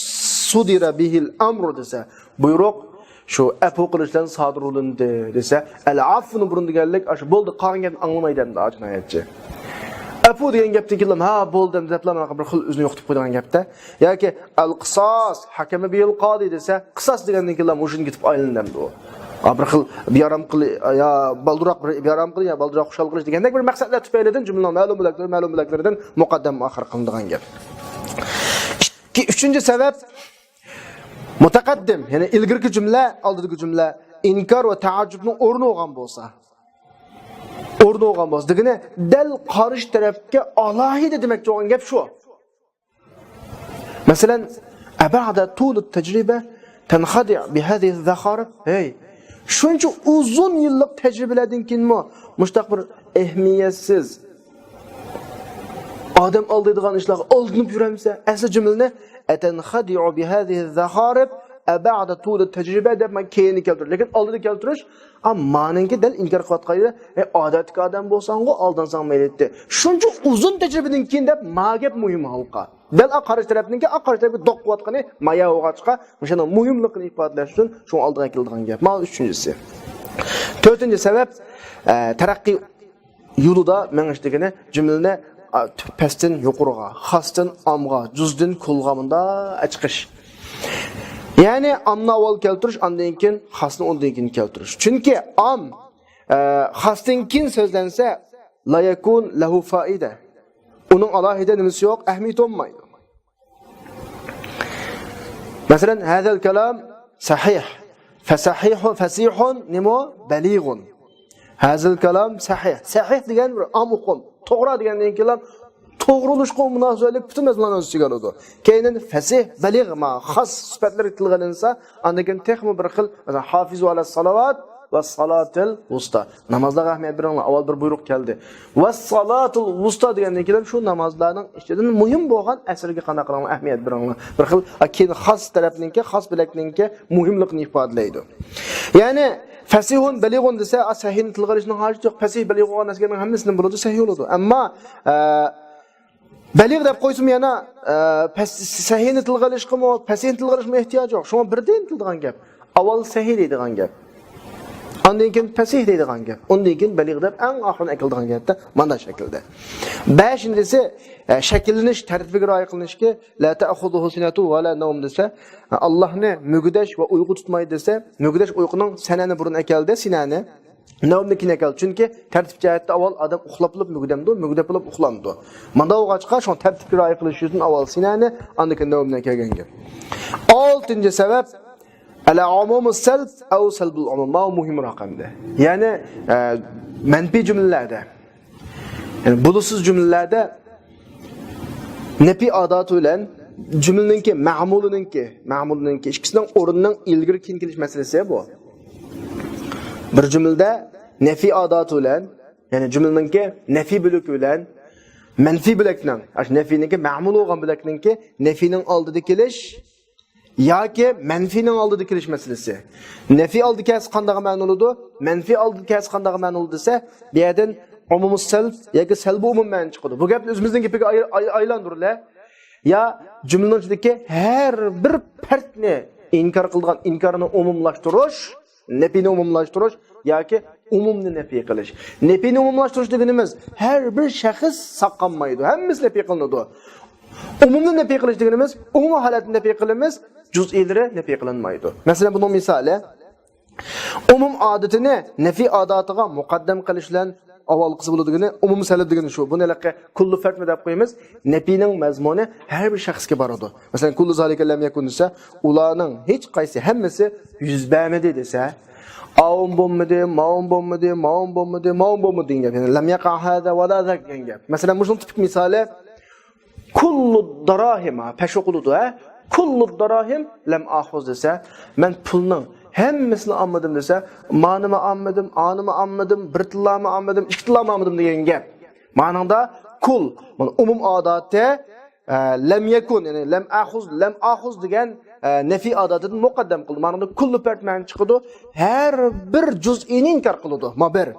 سۇدىرە بىھىل ئەمرۇ دېسە، بۇيرۇق شۇ ئەپۇ قىلىش بىلەن سادىر قىلىندى دېسە، ئەل ئەفۇنى بۇرۇن دېگەنلىك، ئاشۇ بولدى، قالغان گەپنى ئاڭلىمايدۇ ئەمدى جىنايەتچى. ئەپۇ دېگەن گەپتىن كېيىن، ھە، بولدى ئەمدى دەپلا مانا بىر خىل ئۆزىنى يوقىتىپ قويىدىغان گەپتە. ياكى ئەل قىساس ھەكەمە بىھىل قادى دېسە، قىساس دېگەندىن كېيىن مۇشۇنى كېتىپ ئايلىنىدۇ ئەمدى ئۇ. ھا، بىر خىل بىئارام قىلى، يا بالدۇرراق بىر بىئارام قىلى، يا بالدۇرراق خۇشال قىلىش دېگەندەك بىر مەقسەتلەر تۈپەيلىدىن جۈملىنىڭ مەلۇم بۆلەكلىرى، مەلۇم بۆلەكلىرىدىن مۇقەددەم ئاخىر قىلىنىدىغان گەپ. ئىككى، ئۈچىنچى سەۋەب، مۇتەقەددىم، يەنى ئىلگىرىكى جۈملە، ئالدىدىكى جۈملە ئىنكار ۋە تەئەججۈبنىڭ ئورنى بولغان بولسا، ئورنى بولغان بولسا دېگىنى، دەل قارشى تەرەپكە ئالاھىدە دېمەكچى بولغان گەپ شۇ. مەسىلەن، ئەبەئدە تۇلۇت تەجرىبە تەنخەدىئ بىھەزىھىز زەخارىف. ھەي، شۇنچە ئۇزۇن يىللىق تەجرىبىلەردىن كېيىنمۇ مۇشۇنداق بىر ئەھمىيەتسىز، ئادەم ئالدايدىغان ئىشلارغا ئالدىنىپ يۈرەمسەن؟ ئەسلى جۈملىنى ئەتەنخەدىئۇ بىھەزىھىز زەخارىف ئەبەئدە تۇلۇت تەجرىبە دەپ مانا كەينىدە كەلتۈردى. لېكىن ئالدىدا كەلتۈرۈش، ئا، مانىڭكى دەل ئىنكار قىلىۋاتقان يېرى، ئەي، ئادەتتىكى ئادەم بولساڭغۇ ئالدانساڭ مەيلى ئىدى. شۇنچە ئۇزۇن تەجرىبىدىن كېيىن دەپ ما گەپ مۇھىم ھالقا. دەل ئا قارشى تەرەپنىڭكى، ئا قارشى تەرەپكە دوق قىلىۋاتقىنى مايا بولغاچقا، مۇشۇنىڭ مۇھىملىقىنى ئىپادىلەش ئۈچۈن شۇڭا ئالدىغا ئەكېلىدىغان گەپ. مانا ئۈچىنچىسى. تۆتىنچى سەۋەب، ئە، تەرەققىي يولىدا مېڭىش دېگىنى جۈملىنى، ئا، پەستىن يۇقىرىغا، خاستىن ئامغا، جۇزدىن كۇلغا مۇنداق چىقىش. يەنى ئامنى ئاۋۋال كەلتۈرۈش، ئاندىن كېيىن خاسنى ئۇندىن كېيىن كەلتۈرۈش. چۈنكى ئام، ئە، خاستىن كېيىن سۆزلەنسە، لا يەكۇن لەھۇ فائىدە. ئۇنىڭ ئالاھىدە نېمىسى يوق، ئەھمىيىتى بولمايدۇ. مەسىلەن، ھازىل كالام سەھىھ. فەسەھىھ، فەسىھۇن نېمە؟ بەلىغۇن. ھازىل كالام سەھىھ. سەھىھ دېگەن بىر ئام ئۇقۇم. توغرا دېگەندىن كېيىن توغرىلىشقا مۇناسىۋەتلىك پۈتۈن مەزمۇنلارنى ئۆز ئىچىگە ئالىدۇ. كەينىدىن فەسىھ، بەلىغ، ما خاس سۈپەتلىرى تىلغا ئېلىنسا، ئاندىن كېيىن تېخىمۇ بىر خىل، مەسىلەن، ھافىزۇ ئەلەس سالاۋات ۋە سالاتىل ۋۇستا. نامازلارغا ئەھمىيەت بېرىڭلار. ئاۋۋال بىر بۇيرۇق كەلدى. ۋەسسالاتۇل ۋۇستا دېگەندىن كېيىن شۇ نامازلارنىڭ ئىچىدىن مۇھىم بولغان ئەسىرگە قانداق قىلىڭلار، ئەھمىيەت بېرىڭلار. بىر خىل، ئا، كېيىن خاس تەرەپنىڭكى، خاس بۆلەكنىڭكى مۇھىملىقىنى ئىپادىلەيدۇ. يەنى، فەسىھۇن، بەلىغۇن دېسە، ئا، سەھىھنى تىلغا ئېلىشنىڭ ھاجىتى يوق. فەسىھ، بەلىغ بولغان نەرسىلەرنىڭ ھەممىسىدىن بولىدۇ، سەھىھ بولىدۇ. ئەمما، ئە، بەلىغ دەپ قويسىمۇ يەنە، ئە، پەس-، سەھىھنى تىلغا ئېلىشقىمۇ، پەسىھنى تىلغا ئېلىشقىمۇ ئېھتىياج يوق. شۇڭا بىردىن كېلىدىغان گەپ. ئاۋۋال سەھىھ دەيدىغان گەپ. ئاندىن كېيىن پەسىھ دەيدىغان گەپ. ئۇندىن كېيىن بەلىغ دەپ ئەڭ ئاخىرىنى ئەكېلىدىغان گەپتە مانا شەكىلدە. بەشىنچىسى، ئە، شەكىللىنىش تەرتىپىگە رىئايە قىلىنىشكى، لا تەخۇزۇھۇ سىنەتۇ ۋە لا نەۋم دېسە، ئاللاھنى مۈگدەش ۋە ئۇيقۇ تۇتمايدۇ دېسە، مۈگدەش ئۇيقۇنىڭ سەنەنى بۇرۇن ئەكەلدى، سىنەنى. نەۋمنى كېيىن ئەكەلدى. چۈنكى تەرتىپ جەھەتتە ئاۋۋال ئادەم ئۇخلاپ بولۇپ مۈگدەمدۇ، مۈگدەپ بولۇپ ئۇخلامدۇ. مانداق بولغاچقا، شۇڭا تەرتىپكە رىئايە قىلىش يۈزىدىن ئاۋۋال سىنەنى، ئاندىن كېيىن نەۋمنى ئەكەلگەن گەپ. ئالتىنچى سەۋەب، ئەلئۇمۇمۇس سەلب ئەۋ سەلبۇل ئۇمۇم. ماۋۇ مۇھىمراق ئەمدى. يەنى، ئە، مەنپىي جۈملىلەردە، يەنى بولۇشسىز جۈملىلەردە نەپىي ئاداتى بىلەن جۈملىنىڭكى مەمۇلىنىڭكى، مەمۇلىنىڭكى ئىككىسىنىڭ ئورنىنىڭ ئىلگىرى كېيىن كېلىش مەسىلىسى بۇ. بىر جۈملىدە نەپىي ئاداتى بىلەن، يەنى جۈملىنىڭكى نەپىي بۆلىكى بىلەن مەنپىي بۆلەكنىڭ، ئاشۇ نەپىينىڭكى مەمۇل بولغان بۆلەكنىڭكى نەپىينىڭ ئالدىدا كېلىش ياكى مەنپىينىڭ ئالدىدا كېلىش مەسىلىسى. نەپىي ئالدى كەلسە قانداق مەنىلىدۇ؟ مەنپىي ئالدى كەلسە قانداق مەنىلىدۇ دېسە، بۇ يەردىن ئومۇمۇس سەلب ياكى سەلبۇ ئومۇم مەنى چىقىدۇ. بۇ گەپنى ئۆزىمىزنىڭ گېپىگە ئاي-، ئاي-، ئايلاندۇرۇلە. يا جۈملىنىڭ ئىچىدىكى ھەر بىر پەردنى ئىنكار قىلىدىغان ئىنكارنى ئومۇملاشتۇرۇش، نەپىينى ئومۇملاشتۇرۇش ياكى ئومۇمنى نەپىي قىلىش. نەپىينى ئومۇملاشتۇرۇش دېگىنىمىز ھەر بىر شەخس ساقلانمايدۇ، ھەممىسى نەپىي قىلىنىدۇ. ئومۇمنى نەپىي قىلىش دېگىنىمىز ئومۇمىي ھالەتنى نەپىي قىلىمىز، جۇزئىيلىرى نەپىي قىلىنمايدۇ. مەسىلەن، بۇنىڭ مىسالى، ئومۇم ئادىتىنى نەپىي ئاداتىغا مۇقەددەم قىلىش بىلەن ئاۋۋال قىلسا بولىدىغىنى ئومۇم سەلب دېگىنى شۇ. بۇنى ھېلىقى كۇللۇ پەردمۇ دەپ قويىمىز. نەپىينىڭ مەزمۇنى ھەر بىر شەخسكە بارىدۇ. مەسىلەن، كۇللۇ زالىكە لەم يەكۇن دېسە، ئۇلارنىڭ ھېچ قايسى، ھەممىسى يۈز بەرمىدى دېسە، ئاۋۇم بولمىدى، ماۋۇم بولمىدى، ماۋۇم بولمىدى، ماۋۇم بولمىدى دېگەن گەپ. يەنى لەم يەقە ھازا ۋە لا زاك دېگەن گەپ. مەسىلەن، مۇشۇنىڭ تىپىك مىسالى، كۇللۇ داراھىم، ھە، پەش ئوقۇلىدۇ، ھە؟ كۇللۇ داراھىم لەم ئاخۇز دېسە، مەن پۇلنىڭ ھەممىسىنى ئالمىدىم دېسە، مانىمۇ ئالمىدىم، ئانىمۇ ئالمىدىم، بىر تىللامۇ ئالمىدىم، ئىككى تىللامۇ ئالمىدىم دېگەن گەپ. مانىڭدا كۇل، مانا ئومۇم ئاداتى، ئە، لەم يەكۇن، يەنى لەم ئەخۇز، لەم ئاخۇز دېگەن، ئە، نەفىي ئاداتىدىن مۇقەددەم قىلدى. مانىڭدا كۇللۇ پەرد مەنە چىقىدۇ، ھەر بىر جۇزئىنى ئىنكار قىلىدۇ. ما بىر.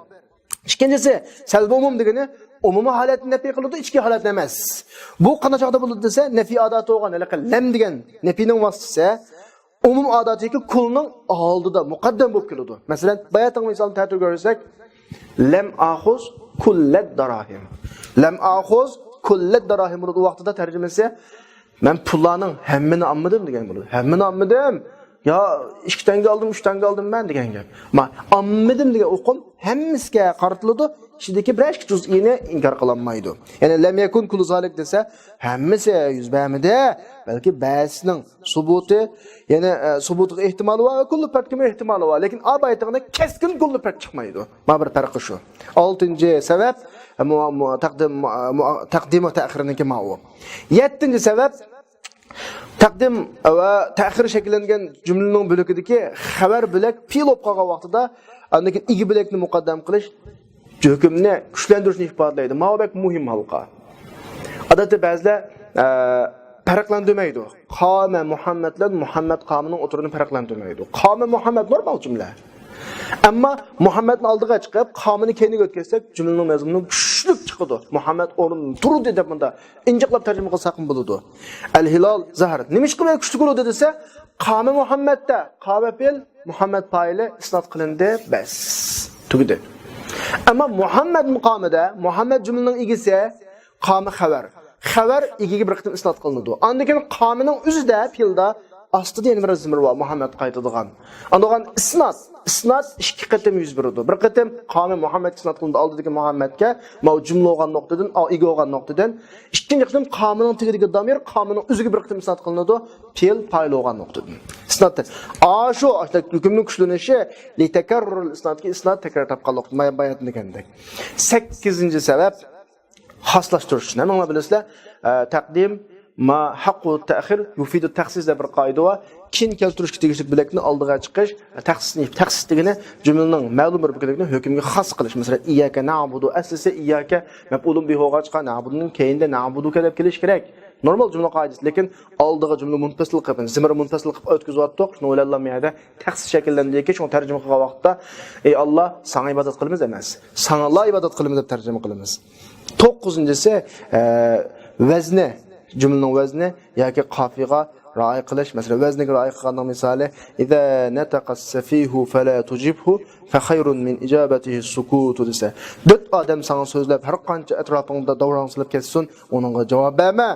ئىككىنچىسى، سەلبى ئومۇم دېگىنى ئومۇمىي ھالەتنى نەپىي قىلىدۇ، ئىچكى ھالەتنى ئەمەس. بۇ قانداق چاغدا بولىدۇ دېسە، نەپىي ئاداتى بولغان ھېلىقى لەم دېگەن نەپىينىڭ ۋاسىتىسى ئومۇم ئاداتىدىكى كۇلنىڭ ئالدىدا مۇقەددەم بولۇپ كېلىدۇ. مەسىلەن، باياتىنقى مىسالنى تەتۈر كۆرسەك، لەم ئاخۇز كۇللەد داراھىم. لەم ئاخۇز كۇللەد داراھىم بولىدۇ. ئۇ ۋاقتىدا تەرجىمىسى، مەن پۇللارنىڭ ھەممىنى ئالمىدىم دېگەن بولىدۇ. ھەممىنى ئالمىدىم. يا ئىككى تەڭگە ئالدىم، ئۈچ تەڭگە ئالدىم مەن دېگەن گەپ. ما، ئالمىدىم دېگەن ئۇقۇم ھەممىسىگە قارىتىلىدۇ. ئىچىدىكى بىرەر ئىككى جۇزئىنى ئىنكار قىلالمايدۇ. يەنى لەم يەكۇن كۇللۇ زالىك دېسە، ھەممىسى يۈز بەرمىدى. بەلكى بەزىسىنىڭ سۇبۇتى، يەنى، ئە، سۇبۇتىغا ئېھتىمالى بار ۋە كۇللۇ پەردكىمۇ ئېھتىمالى بار. لېكىن ئا بايتىغىنى كەسكىن كۇللۇ پەرد چىقمايدۇ. ما بىر پەرقى شۇ. ئالتىنچى سەۋەب، مۇ-، مۇ-، تەقدىم، مۇ-، مۇ-، تەقدىم ۋە تەخىرنىڭكى ماۋۇ. يەتتىنچى سەۋەب، تەقدىم ۋە تەخىر شەكىللەنگەن جۈملىنىڭ بۆلىكىدىكى خەۋەر بۆلەك پېئىل بولۇپ قالغان ۋاقتىدا، ئاندىن كېيىن ئىگە بۆلەكنى مۇقەددەم قىلىش ھۆكۈمنى كۈچلەندۈرۈشنى ئىپادىلەيدۇ. ماۋۇ بەك مۇھىم ھالقا. ئادەتتە بەزىلەر، ئە، پەرقلەندۈرمەيدۇ. قامە مۇھەممەد بىلەن مۇھەممەد قامىنىڭ ئوتتۇرىنى پەرقلەندۈرمەيدۇ. قامە مۇھەممەد نورمال جۈملە. ئەمما مۇھەممەدنى ئالدىغا چىقىپ، قامىنى كەينىگە ئۆتكۈزسەك، جۈملىنىڭ مەزمۇنى كۈچلۈك چىقىدۇ. مۇھەممەد ئورنىدىن تۇردى دەپ مۇنداق ئىنچىكىلەپ تەرجىمە قىلساقمۇ بولىدۇ. ئەل ھىلال زەھەر. نېمىشقا بۇ كۈچلۈك بولىدۇ دېسە، قامە مۇھەممەدتە، قامە پېئىل، مۇھەممەد پائىلى ئىسناد قىلىندى، بەس. تۈگىدى. ئەمما مۇھەممەد مۇقامىدا، مۇھەممەد جۈملىنىڭ ئىگىسى، قامە خەۋەر. خەۋەر ئىگىگە بىر قېتىم ئىسناد قىلىنىدۇ. ئاندىن كېيىن قامىنىڭ ئۆزىدە پېئىلدا ئاستىدا يەنە بىر زېمىر بار، مۇھەممەد قايتىدىغان. ئاندىن ئىسناد. ئىسناد ئىككى قېتىم يۈز بېرىدۇ. بىر قېتىم قامى مۇھەممەدكە ئىسناد قىلىنىدۇ، ئالدىدىكى مۇھەممەدكە، ماۋۇ جۈملە بولغان نۇقتىدىن، ئا، ئىگە بولغان نۇقتىدىن. ئىككىنچى قېتىم قامىنىڭ تېگىدىكى دامىر قامىنىڭ ئۆزىگە بىر قېتىم ئىسناد قىلىنىدۇ، پېئىل پائىل بولغان نۇقتىدىن. ئىسناد. ئاشۇ، ئاشۇ ھۆكۈمنىڭ كۈچلىنىشى، لىتەكەررۇرىل ئىسنادكى ئىسناد تەكرار تاپقانلىق، بايان، بايان دېگەندەك. سەككىزىنچى سەۋەب، خاسلاشتۇرۇش. ھەممىڭلار بىلىسىلەر، ئە، تەقدىم، ما ھەققۇ تەخىر يۇفىدۇ تەخسىس دەپ بىر قائىدە بار. كېيىن كەلتۈرۈشكە تېگىشلىك بۆلەكنى ئالدىغا چىقىش، تەخسىسنى، تەخسىس دېگىنى جۈملىنىڭ مەلۇم بىر بۆلىكىنى ھۆكۈمگە خاس قىلىش. مەسىلەن، ئىيياكە نەئبۇدۇ ئەسلىسى ئىيياكە مەپئۇلۇن بىھى بولغاچقا، نەئبۇدۇنىڭ كەينىدە نەئبۇدۇكە دەپ كېلىش كېرەك. نورمال جۈملە قائىدىسى، لېكىن ئالدىغا جۈملە مۇنپەسىل قىلىپ، زېمىر مۇنپەسىل قىلىپ ئۆتكۈزۈۋاتتۇق. شۇنىڭ بىلەن بۇ يەردە تەخسىس شەكىللەندى. شۇڭا تەرجىمە قىلغان ۋاقىتتا، ئەي ئاللا، ساڭا ئىبادەت قىلىمىز ئەمەس، ساڭىلا ئىبادەت قىلىمىز دەپ تەرجىمە قىلىمىز. توققۇزىنچىسى، ئە، ۋەزنى، جۈملىنىڭ ۋەزنى ياكى قاپىيىغا رىئايە قىلىش، مەسىلەن، ۋەزنىگە رىئايە قىلغاننىڭ مىسالى، إذا نطق السفيه فلا تجبه فخير من إجابته السكوت دېسە، دۆت ئادەم ساڭا سۆزلەپ، ھەر قانچە ئەتراپىڭدا داۋراڭ سېلىپ كەتسۇن، ئۇنىڭغا جاۋاب بەرمە.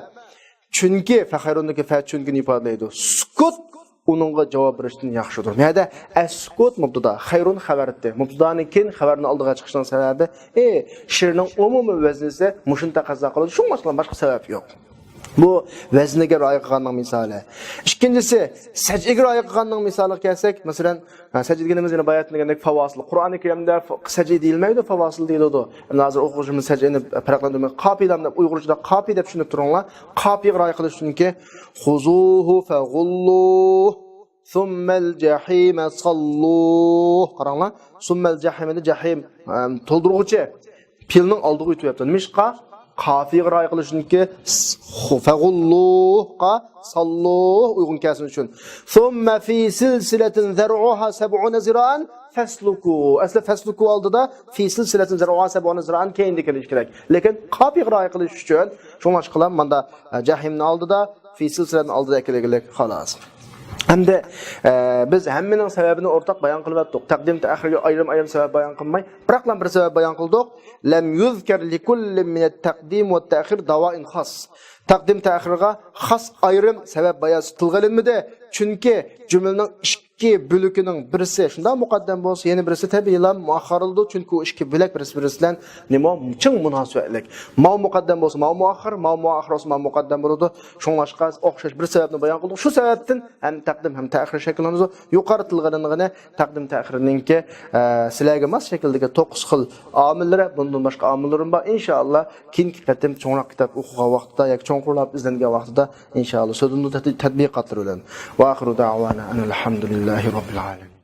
چۈنكى، فخيرنىڭكى فە چۈنكىنى ئىپادىلەيدۇ. سكوت ئۇنىڭغا جاۋاب بېرىشتىن ياخشىدۇر. بۇ يەردە ئەسسۇكۇت مۇبتىدا، خەيرۇن خەۋەر ئىدى. مۇبتىدانىڭ كېيىن خەۋەرنى ئالدىغا چىقىشنىڭ سەۋەبى، ئى، شېئىرنىڭ ئومۇمىي ۋەزنىسى مۇشۇنى تەقەززا قىلىدۇ. شۇڭلاشقا باشقا سەۋەب يوق. بۇ ۋەزنىگە رىئايە قىلغاننىڭ مىسالى. ئىككىنچىسى، سەجدىگە رىئايە قىلغاننىڭ مىسالىغا كەلسەك، مەسىلەن، ھە، سەجدە دېگىنىمىز يەنە باياتىن دېگەندەك فاۋاسىل. قۇرئانى كەرىمدە ف-، سەجدە دېيىلمەيدۇ، فاۋاسىل دېيىلىدۇ. ئەمدى ھازىر ئوقۇغۇچىمىز سەجدىنى پەرقلەندۈرمەي، قاپىيە دەپ ئۇيغۇرچىدا قاپىيە دەپ چۈشىنىپ تۇرۇڭلار. قاپىيەگە رىئايە قىلىش ئۈچۈنكى، خذوه فغلوه ثم الجحيم صلوه. قاراڭلار، ثم الجحيم، ئەمدى جەھىم، ئەم، تولدۇرغۇچى. پېئىلنىڭ ئالدىغا ئۆتۈۋەپتۇ. نېمىشقا؟ قاپىيەگە رىئايە قىلىشنىڭكى س-، خو-، فغلوهقا صلوه ئۇيغۇن كەلسۇن ئۈچۈن. ثم في سلسلة ذرعها سبعون ذراعا فاسلكوه. ئەسلى فاسلكوه ئالدىدا، في سلسلة ذرعها سبعون ذراعا كەينىدە كېلىشى كېرەك. لېكىن قاپىيەگە رىئايە قىلىش ئۈچۈن، شۇڭلاشقىلا ماندا، ئە، جەھىمنى ئالدىدا، في سلسلەنى ئالدىدا ئەكېلىگلىك، خالاس. ئەمدى، ئە، بىز ھەممىنىڭ سەۋەبىنى ئورتاق بايان قىلىۋەتتۇق. تەقدىم، تەئخىرگە ئايرىم-ئايرىم سەۋەب بايان قىلماي، بىراقلا بىر سەۋەب بايان قىلدۇق. لم يذكر لكل من التقديم والتأخير دواء خاص. تەقدىم، تەئخىرغا خاس ئايرىم سەۋەب بايان تىلغا ئېلىنمىدى. چۈنكى جۈملىنىڭ ئىككى بۆلىكىنىڭ بىرسى شۇنداق مۇقەددەم بولسا، يەنە بىرسى تەبىئىيلا مۇئەخخەر بولىدۇ. چۈنكى ئۇ ئىككى بۆلەك بىرسى-بىرسى بىلەن نېمە، چىڭ مۇناسىۋەتلىك. ماۋۇ مۇقەددەم بولسا، ماۋۇ مۇئەخخەر، ماۋۇ مۇئەخخەر بولسا، ماۋۇ مۇقەددەم بولىدۇ. شۇڭلاشقا ئوخشاش بىر سەۋەبنى بايان قىلدۇق. شۇ سەۋەبتىن ھەم تەقدىم، ھەم تەئخىر شەكىللىنىدۇ. يۇقىرى تىلغا ئېلىنغىنى تەقدىم تەئخىرنىڭكى، ئە، سىلەرگە ماس شەكىلدىكى توققۇز خىل ئامىللىرى، بۇندىن باشقا ئامىللىرىمۇ بار. ئىنشائاللا، كېيىنكى قېتىم چوڭراق كىتاب ئوقۇغان ۋاقتىدا ياكى چوڭقۇرلاپ ئىزدەنگەن ۋاقتىدا، ئىنشائاللا، سۆزۈمنى تەت-، تەتبىقاتلىرى بىلەن. وآخر دعوانا أن الحمد لله رب العالمين.